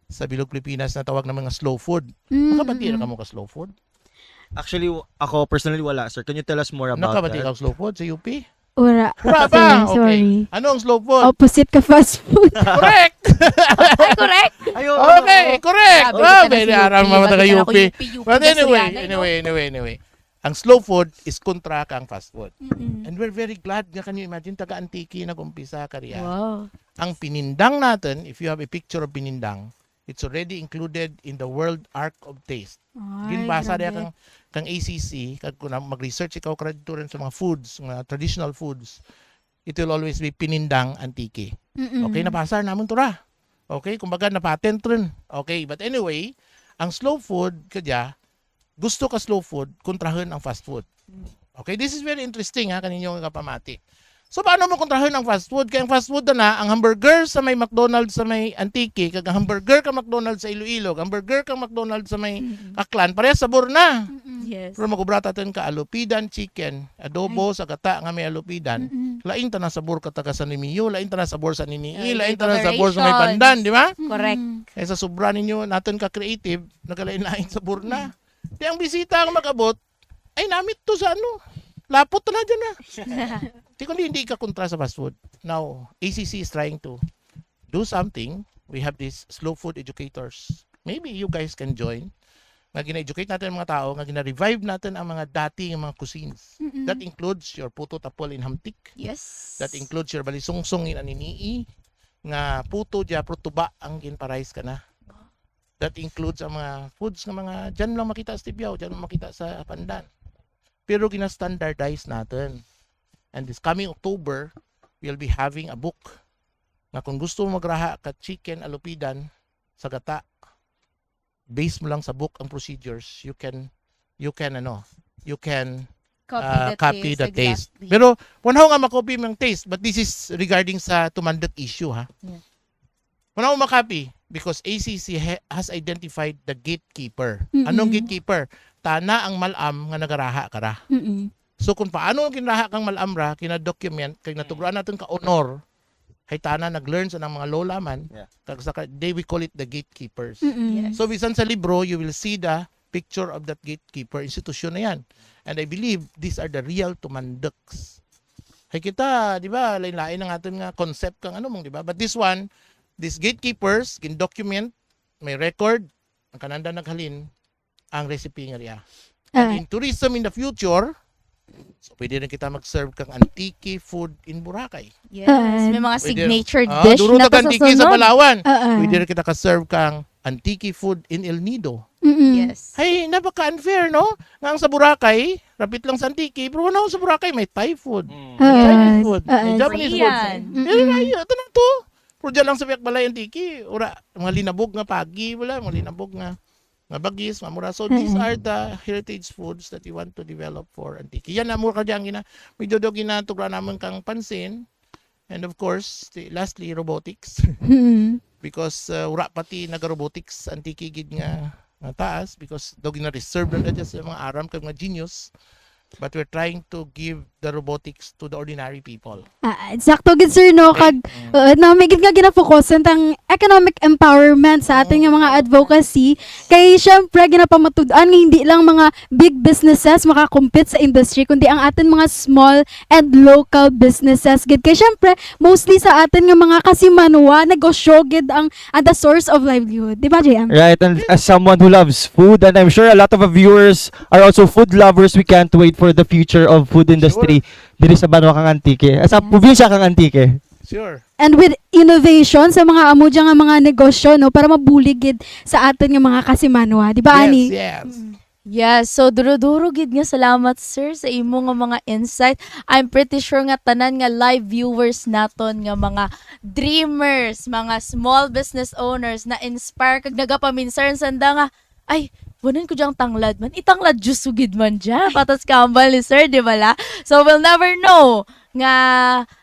sa bilog Pilipinas na tawag na mga slow food. Mm, Nakabati na mm-mm. kamo ka slow food? Actually, w- ako personally wala, sir. Can you tell us more about Nakabati that? ka slow food sa U P? Wala. Wala Sir, ba? Okay. Sorry. Ano ang slow food? Opposite ka fast food. Correct! Ay, correct. Ayo, Okay, correct. Grabe Oh, ka na very sa U P, aram mga pati taga na U ako P. U P, U P But na anyway, Soriano, eh, no? Anyway, anyway, anyway. Ang slow food is kontra kang fast food. Mm-mm. And we're very glad nga, can you imagine, taga Antique nag-umpisa ka riya. Wow. Ang pinindang natin, if you have a picture of pinindang, it's already included in the World Ark of Taste. Ay, Ginbasa grabe. Riya kang, kang A C C, kag kung mag-research ikaw ka dito rin sa mga foods, mga traditional foods, it will always be pinindang Antique. Mm-mm. Okay, napasar naman to ra. Okay, kumbaga na-patent rin. Okay, but anyway, ang slow food, kadya, gusto ka slow food, kontrahon ang fast food. Okay, this is very interesting ha, kaninyo nga kapamati. So, paano mo kontrahon ang fast food? Kaya ang fast food na, ang hamburger sa may McDonald's sa may Antique, kag ang hamburger ka McDonald's sa Iloilo, hamburger ka McDonald's sa may Mm-mm. Aklan, parehas sabor na. Mm-mm. Yes. Pero mag-ubra tatin ka alupidan chicken, adobo sa gata nga may alupidan. Mm-mm. Lain tana sabor ka taga San Remigio, lain tana sabor sa Ninian, Ay, lain iba tana sabor sa may variations. Pandan, di ba? Correct. Mm-mm. Kaya sa sobra ninyo, natin ka creative, nagalain-lain sabor na. Di ang bisita ang mag-abot, ay namit to sa ano, lapot na dyan na. Di kundi hindi ka kontra sa fast food. Now, A C C is trying to do something. We have these slow food educators. Maybe you guys can join. Nga gina-educate natin ang mga tao, nga gina-revive natin ang mga dati ng mga cuisines. Mm-mm. That includes your puto tapol in Hamtic. Yes. That includes your balisungsong in Anini-y. Nga puto dya, pero tuba ang ginpa-rice ka na. That includes ang mga foods nga mga dyan lang makita sa Tibiao, dyan lang makita sa Pandan. Pero gina-standardize natun. And this coming October, we'll be having a book nga kung gusto mo magraha ka chicken alupidan sa gata, base mo lang sa book ang procedures, you can, you can, ano, you can, Copy ah, the copy taste, the taste. Exactly. Pero, wala nga ma-copy mo ang taste, but this is regarding sa tumandok issue, ha? Yeah. Wala nga ma-copy because A C C ha- has identified the gatekeeper. Mm-mm. Anong gatekeeper? Tana ang mal-am nga nagaraha kara. Mm-mm. So, kung paano ginraha kang mal-am ra, kina-document, kay natugroan natun ka honor, hay tana nag-learn sa nang mga lola man, Yeah. kag sa ka-, they, we call it the gatekeepers. Mm-mm. Yes. So, bisan sa libro, you will see the picture of that gatekeeper, institusyon na yan. And I believe these are the real tumandoks. Hay kita, di ba, lain-lain ang atun nga concept kang ano mong, di ba? But this one, these gatekeepers, gin-document, may record, ang kananda naghalin, ang recipe nga riya. Ah. And in tourism in the future, so pwede rin kita mag-serve kang Antique food in Boracay. Yes, Ah. May mga Pwede, signature ah, dish duro na ta to kang sa Antique sa sunod. Palawan. Ah, ah. Pwede rin kita ka-serve kang Antique food in El Nido. Mm-mm. Yes. Hay, napaka-unfair, no? Nga ang sa Boracay, rapit lang sa Antique, pero wala sa Boracay, may Thai food. Mm. Ah, Chinese food, ah, may ah. Japanese food. Korean. Pero Mm-mm. na, ito na to. Pero dyan lang sa Biak Balay Antique, ura, mga linabog nga pagi, wala, mga linabog nga, nga bagis, mamura. So, these Mm-mm. are the heritage foods that we want to develop for Antique. Yan, amo ka dyan, gina, medyo do ginatugra naman kang pansin. And of course, the, lastly, robotics. Mm-mm. Because uh, wala pati naga-robotics Antique gid nga, nga taas because daw gina-reserve lang dyan sa mga aram kag mga genius. But we're trying to give the robotics to the ordinary people. Ah, sakto gid, sir, no? Kag, uh, na may gid nga ginafokusan tang economic empowerment sa atun nga mga advocacy. Kay, syempre, ginapamatud-an nga hindi lang mga big businesses makakompete sa industry, kundi ang atun mga small and local businesses gid. Kay, syempre, mostly sa atun nga mga kasimanwa, negosyo gid ang, ang the source of livelihood. Di ba, J M? Right, and as someone who loves food, and I'm sure a lot of our viewers are also food lovers, we can't wait for the future of food industry diri sa banwa kang Antique. Sa probinsya kang Antique. Sure. And with innovation sa mga amo dyan nga mga negosyo, no, para mabulig gid sa atun nga mga kasimanwa. Di ba, Ani? Yes, yes. Yes, so duro-duro gid nga salamat, sir, sa imo nga mga insight. I'm pretty sure nga tanan nga live viewers naton nga mga dreamers, mga small business owners, na-inspire kag nagapaminsar sanda nga, "Ay, wanan ko dyang tanglad man. Itanglad juice ko gid man dya." Patas kambal ni sir, di bala? So, we'll never know nga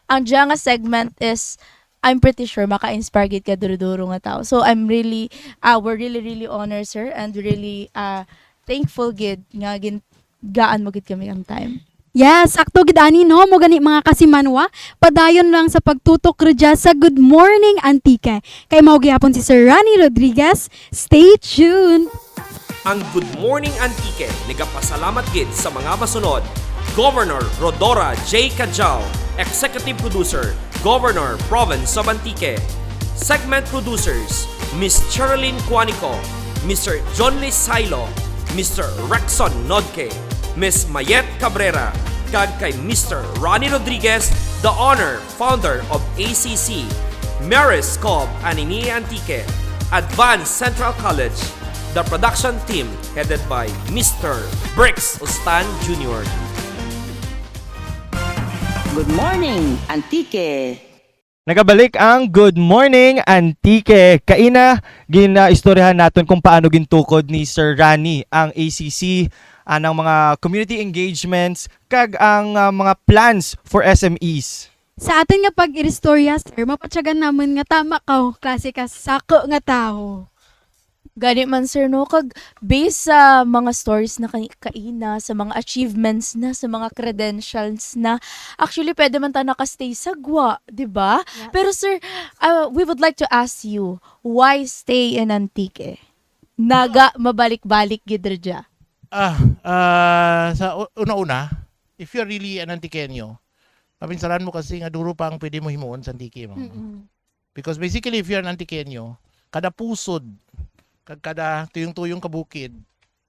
ang dya nga segment is, I'm pretty sure maka-inspire gid ka duro-duro nga tao. So, I'm really, ah, we're really, really honored, sir, and really, ah, thankful gid nga gin-, gaan mo gid kami ang time. Yes, sakto gid ani, no? Mo gani, mga kasimanwa, padayon lang sa pagtutok rudya sa Good Morning Antique. Kay mao gihapon si Sir Ronnie Rodriguez. Stay tuned! Ang Good Morning Antique nagapasalamat gid sa mga masunod: Governor Rhodora J. Cadiao, Executive Producer, Governor, Province of Antique. Segment producers, Miss Cherilyn Quanico, Mister John Lee Silo, Mister Rexon Nodke, Miss Mayet Cabrera, kag kay Mister Ronnie Rodriguez, the owner, founder of A C C, Maris Cob Anini Antique, Advanced Central College, the production team headed by Mister Brix Ustan Junior. Good morning, Antique! Nagabalik ang Good Morning Antique. Kaina, ginaistoryahan natun kung paano gintukod ni Sir Ronnie ang A C C, anang mga community engagements, kag ang, ah, mga plans for S M Es. Sa atun nga pag-iristorya, sir, mapatyagan namun nga tama kaw, klase ka sako nga tawo. Gani man, sir, no? Kag based sa mga stories na kay-, kaina, sa mga achievements na, sa mga credentials na, actually, pwede man ta naka-stay sa gwa, di ba? Yes. Pero, sir, uh, we would like to ask you, why stay in Antique? Naga mabalik-balik gid ra dya. Ah, ah, sa u-, una-una, if you're really an Antiqueño, mapinsaran mo kasi nga duro pa ang pwede mo himuon sa Antique mo. Mm-mm. Because basically, if you're an Antiqueño, kada pusod, kag kada tuyong-tuyong kabukid,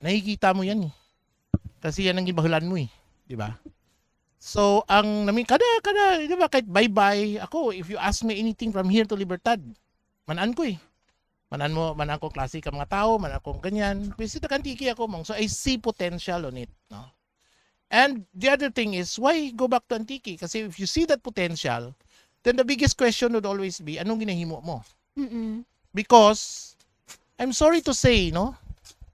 nakikita mo yan eh. Kasi yan ang ginbahulan mo eh. Di ba? So, ang namin, kada, kada, di ba, kahit baybay, ako, if you ask me anything from here to Libertad, man-an ko eh. Man-an mo, man-an ko klase ka mga tawo, man-an ko ganyan. Pero sa taga-Antique ako, mong. So, I see potential on it, no? And the other thing is, why go back to Antique? Kasi if you see that potential, then the biggest question would always be, anong ginahimo mo? Mm-mm. Because, I'm sorry to say, no?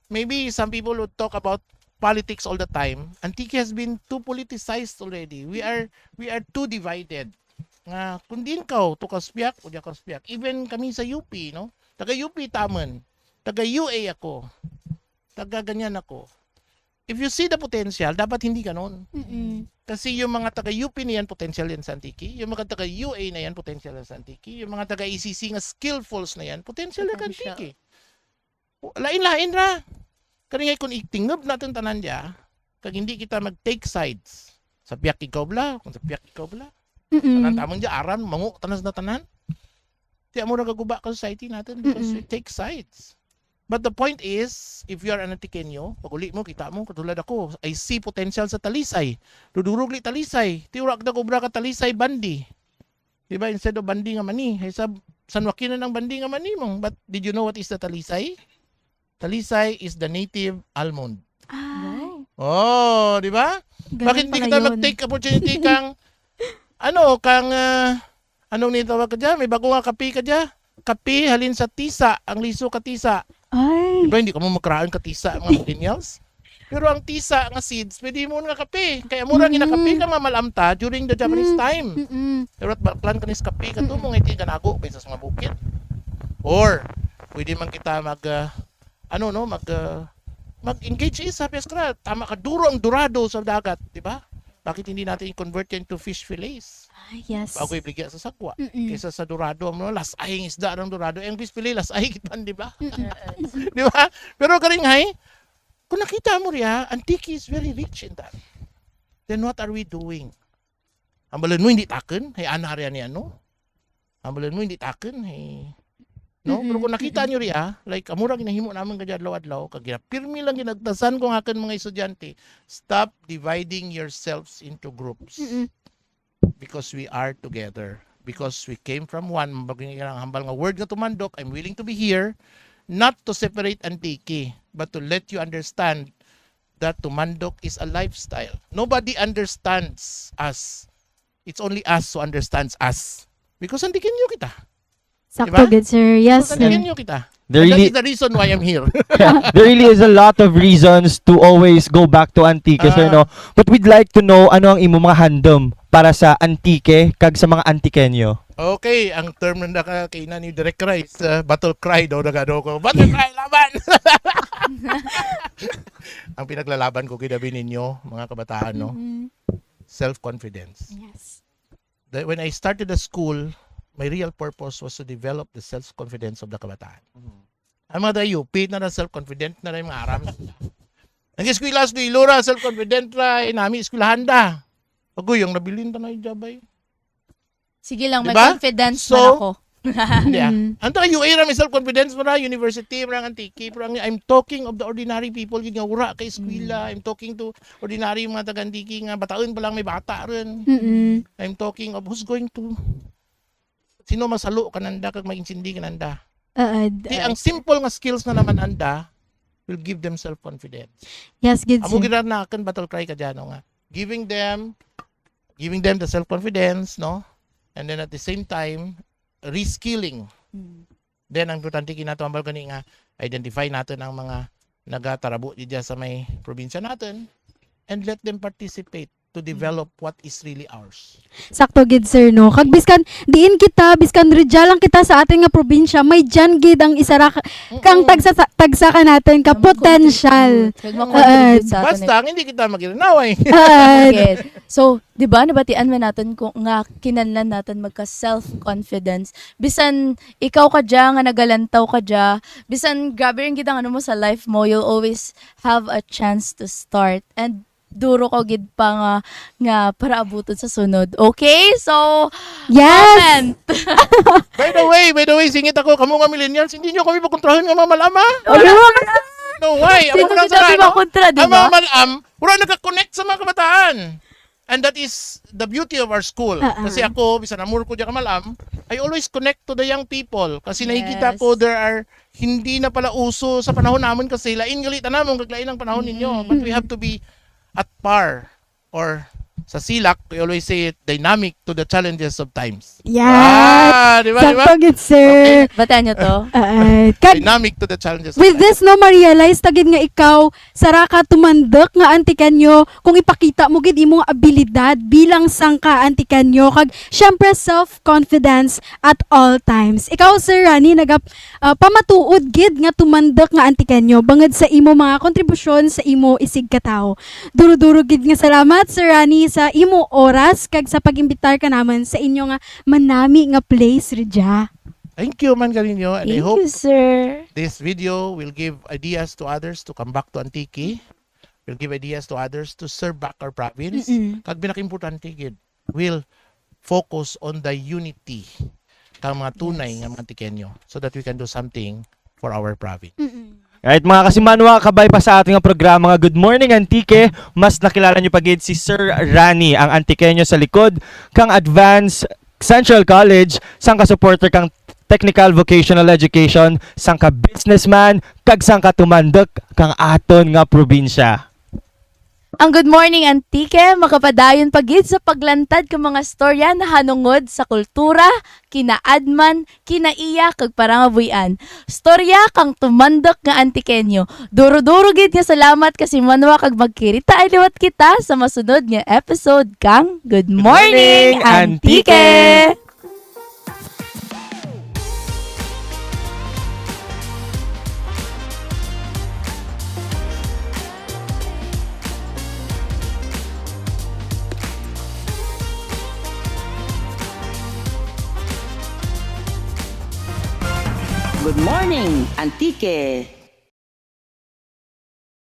Maybe some people would talk about politics all the time. Antique has been too politicized already. We are we are too divided. Nga, kung diin kaw, to ka sa piyak, o dya ka sa piyak. Even kami sa U P, no? Taga U P taman. Taga U A ako. Taga ganyan ako. If you see the potential, dapat hindi ganon. Mm-mm. Kasi yung mga taga U P na yan, potential yan sa Antique. Yung mga taga U A na yan, potential yan sa Antique. Yung mga taga A C C nga skillfuls na yan, potential yan sa Potential. Antique. Lain-lain ra. Kani nga kung itingub natun tanan dya, kag hindi kita mag-take sides. Sa piyak ikaw bala, kung sa piyak ikaw bala. Mm-mm. Tanan taman dya, aram, mangu, tanan sa tanan. Ti amo ra gaguba ka society natun because Mm-mm. we take sides. But the point is, if you are an Antiqueño, pag-uli mo, kita mo, katulad ako, I see potential sa Talisay. Dudurog li Talisay. Ti wara kita kaobra ka Talisay bandi. Di ba? Instead of bandi nga mani. Hay sa San Joaquin na ang bandi nga mani mong. But did you know what is the Talisay? Talisay is the native almond. Ay. Oh, di ba? Ganun Bakit hindi pala kita yun. Mag-take opportunity kang, ano, kang, ah, anong nitawag ka dyan? May bago nga kape ka dyan? Kape, halin sa tisa, ang liso ka tisa. Ay. Di ba, hindi kamo makaraan ka tisa, mga millennials? Pero ang tisa nga seeds, pwede mo nga kape. Kaya mura nga kape ka mamal-am ta during the Japanese Mm. time. Mm-mm. Pero at baklan ka nis kape, kato mo nga iti kanago, kaysa sa mga bukid. Or, pwede man kita mag, ah, ano, no, mag, ah, mag-engage is, sabi sa tama ka duro ang dorado sa dagat, di ba? Bakit hindi natin i-convert yan to fish fillets? Ah, yes. Bago ibligya sa sagwa. Mm-mm. Kaysa sa dorado, ano, las-ay ang isda ng dorado. Eh, ang fish fillet, las-ay gid man, di ba? Mm-mm. Di ba? Pero karing hay, kung nakita mo riya, Antique is very rich in that. Then what are we doing? Hambalan mo, hindi takun, hay ana riya ni ano? Hambalan mo, hindi takun, hay. No? Pero kung nakita nyo riya, like, amo ra ginahimo namin kadya adlaw-adlaw, kag ginapirmi lang ginagtasan ko nga akun mga estudyante, stop dividing yourselves into groups. Mm-mm. Because we are together. Because we came from one, mabagay nga hambal nga word nga tumandok, I'm willing to be here, not to separate Antique, but to let you understand that tumandok is a lifestyle. Nobody understands us. It's only us who understands us. Because Antiqueño kita. Sakto gid, sir. Yes, Because sir. Antiqueño kita. There And that really, is the reason why I'm here. There really is a lot of reasons to always go back to Antique, sir, Ah. no? But we'd like to know, ano ang imo mga handom para sa Antique kag sa mga Antiqueño? Okay, ang term na naka-, kay na ni Direk Rice, uh, battle cry daw na gado ko. Battle cry, laban! Ang pinaglalaban ko kay dabi ninyo, mga kabataan, no? Mhm. Self-confidence. Yes. That when I started the school, my real purpose was to develop the self-confidence of the kabataan. Ang mga dayo, pit na na self-confident na na yung mga aram. Ang eskwela sa Iloilo ra, self-confident ra, inami eskwelahan da. Agoy, ang nabilin ta na yung jabay. Sige lang, Di may ba? confidence So, man ako. Hindi ah. Mm. Ang taga U A ra, may self-confidence mo ra, university, mo ra, Antique, pero ang, I'm talking of the ordinary people, yung nga wara ka eskwela. Mm. I'm talking to ordinary mga taga Antique nga, bataon pa lang may bata rin. Mm-mm. I'm talking of who's going to, sino masalo kananda, kag mag-intindi kananda. Ah, ah, Di, ang simple nga skills na naman anda will give them self-confidence. Yes, gid, Amo sir. gid na akun battle cry kadya, no, nga giving them, giving them the self-confidence, no? And then at the same time, reskilling. Mm. Then, ang importante, kinatambal gani nga, identify natun ang mga nagatarabo didya sa may probinsya natun and let them participate to develop what is really ours. Sakto gid, sir, no? Kag biskan, diin kita, biskan rugya lang kita sa atun nga probinsya, may dyan gid ang isara ka-, kang Mm-mm. tagsa, tagsa kanatun ka Ang potential. Kag makontribute Oo. sa atun. Basta, hindi kita magirinaway. Ah, Okay. So, di ba, nabatian man natun ko nga kinahanglan natun magka self-confidence. Bisan ikaw kadya nga nagalantaw kadya, bisan grabe rin gid ang ano mo sa life mo, you'll always have a chance to start. And duro ko gid pa nga, nga para abuton sa sunod. Okay? So, yes! comment! By the way, by the way, singit ako, kamo nga millennials, hindi nyo kami pakontrahun nga mga mal-am, ha? Ano? No, why? Amo Sino lang gid ang sa ano? makontra, di Ang ba? mga mal-am, wala nagka-connect sa mga kabataan. And that is the beauty of our school. Ah, ah. Kasi ako, bisan amor ko dyan ka mal-am, I always connect to the young people kasi nakikita ko there are, hindi na pala uso sa panahon namun kasi lain gali tana mo kag lain ang panahon ninyo. But we have to be at par or sa silak, we always say it, dynamic to the challenges of times. Yan. Ah, di ba, di ba? Sakto gid, sir. Okay. Batian nyo to? Ah, kag dynamic to the challenges of times. With this, no, ma-realize ta gid nga ikaw, sara ka tumandok nga Antiqueño, kung ipakita mo gid imong abilidad bilang sangka Antiqueño, kag syempre self-confidence at all times. Ikaw, Sir Rani, naga-, ah, pamatuod gid nga tumandok nga Antiqueño, bangud sa imo mga kontribusyon sa imo isigkatawo. Duro-duro gid nga salamat, Sir Rani, sa imo oras kag sa pag-imbitar kanamun sa inyo nga manami nga place rudya. Thank you man kaninyo, and I hope this video will give ideas to others to come back to Antique, will give ideas to others to serve back our province. Mm-mm. Kag pinakaimportante gid, will focus on the unity kang mga tunay nga mga Antiqueño so that we can do something for our province. Mm-mm. Right, mga kasimanwa, kabay pa sa atun nga programa nga Good Morning Antique, mas nakilala nyo pa gid si Sir Rani, ang Antiqueño sa likod kang Advance Central College, sangka supporter kang Technical Vocational Education, sangka businessman, kag sangka tumandok kang atun nga probinsya. Ang Good Morning Antique makapadayon pa gid sa paglantad kang mga storya nahanungod sa kultura, kinaadman, kinaiya, kag parangabuy-an. Storya kang tumandok nga Antiqueño. Duro-duro gid nga salamat kasimanwa kag magkiritaay liwat kita sa masunod nga episode kang Good Morning, Antique! Good morning, Antique!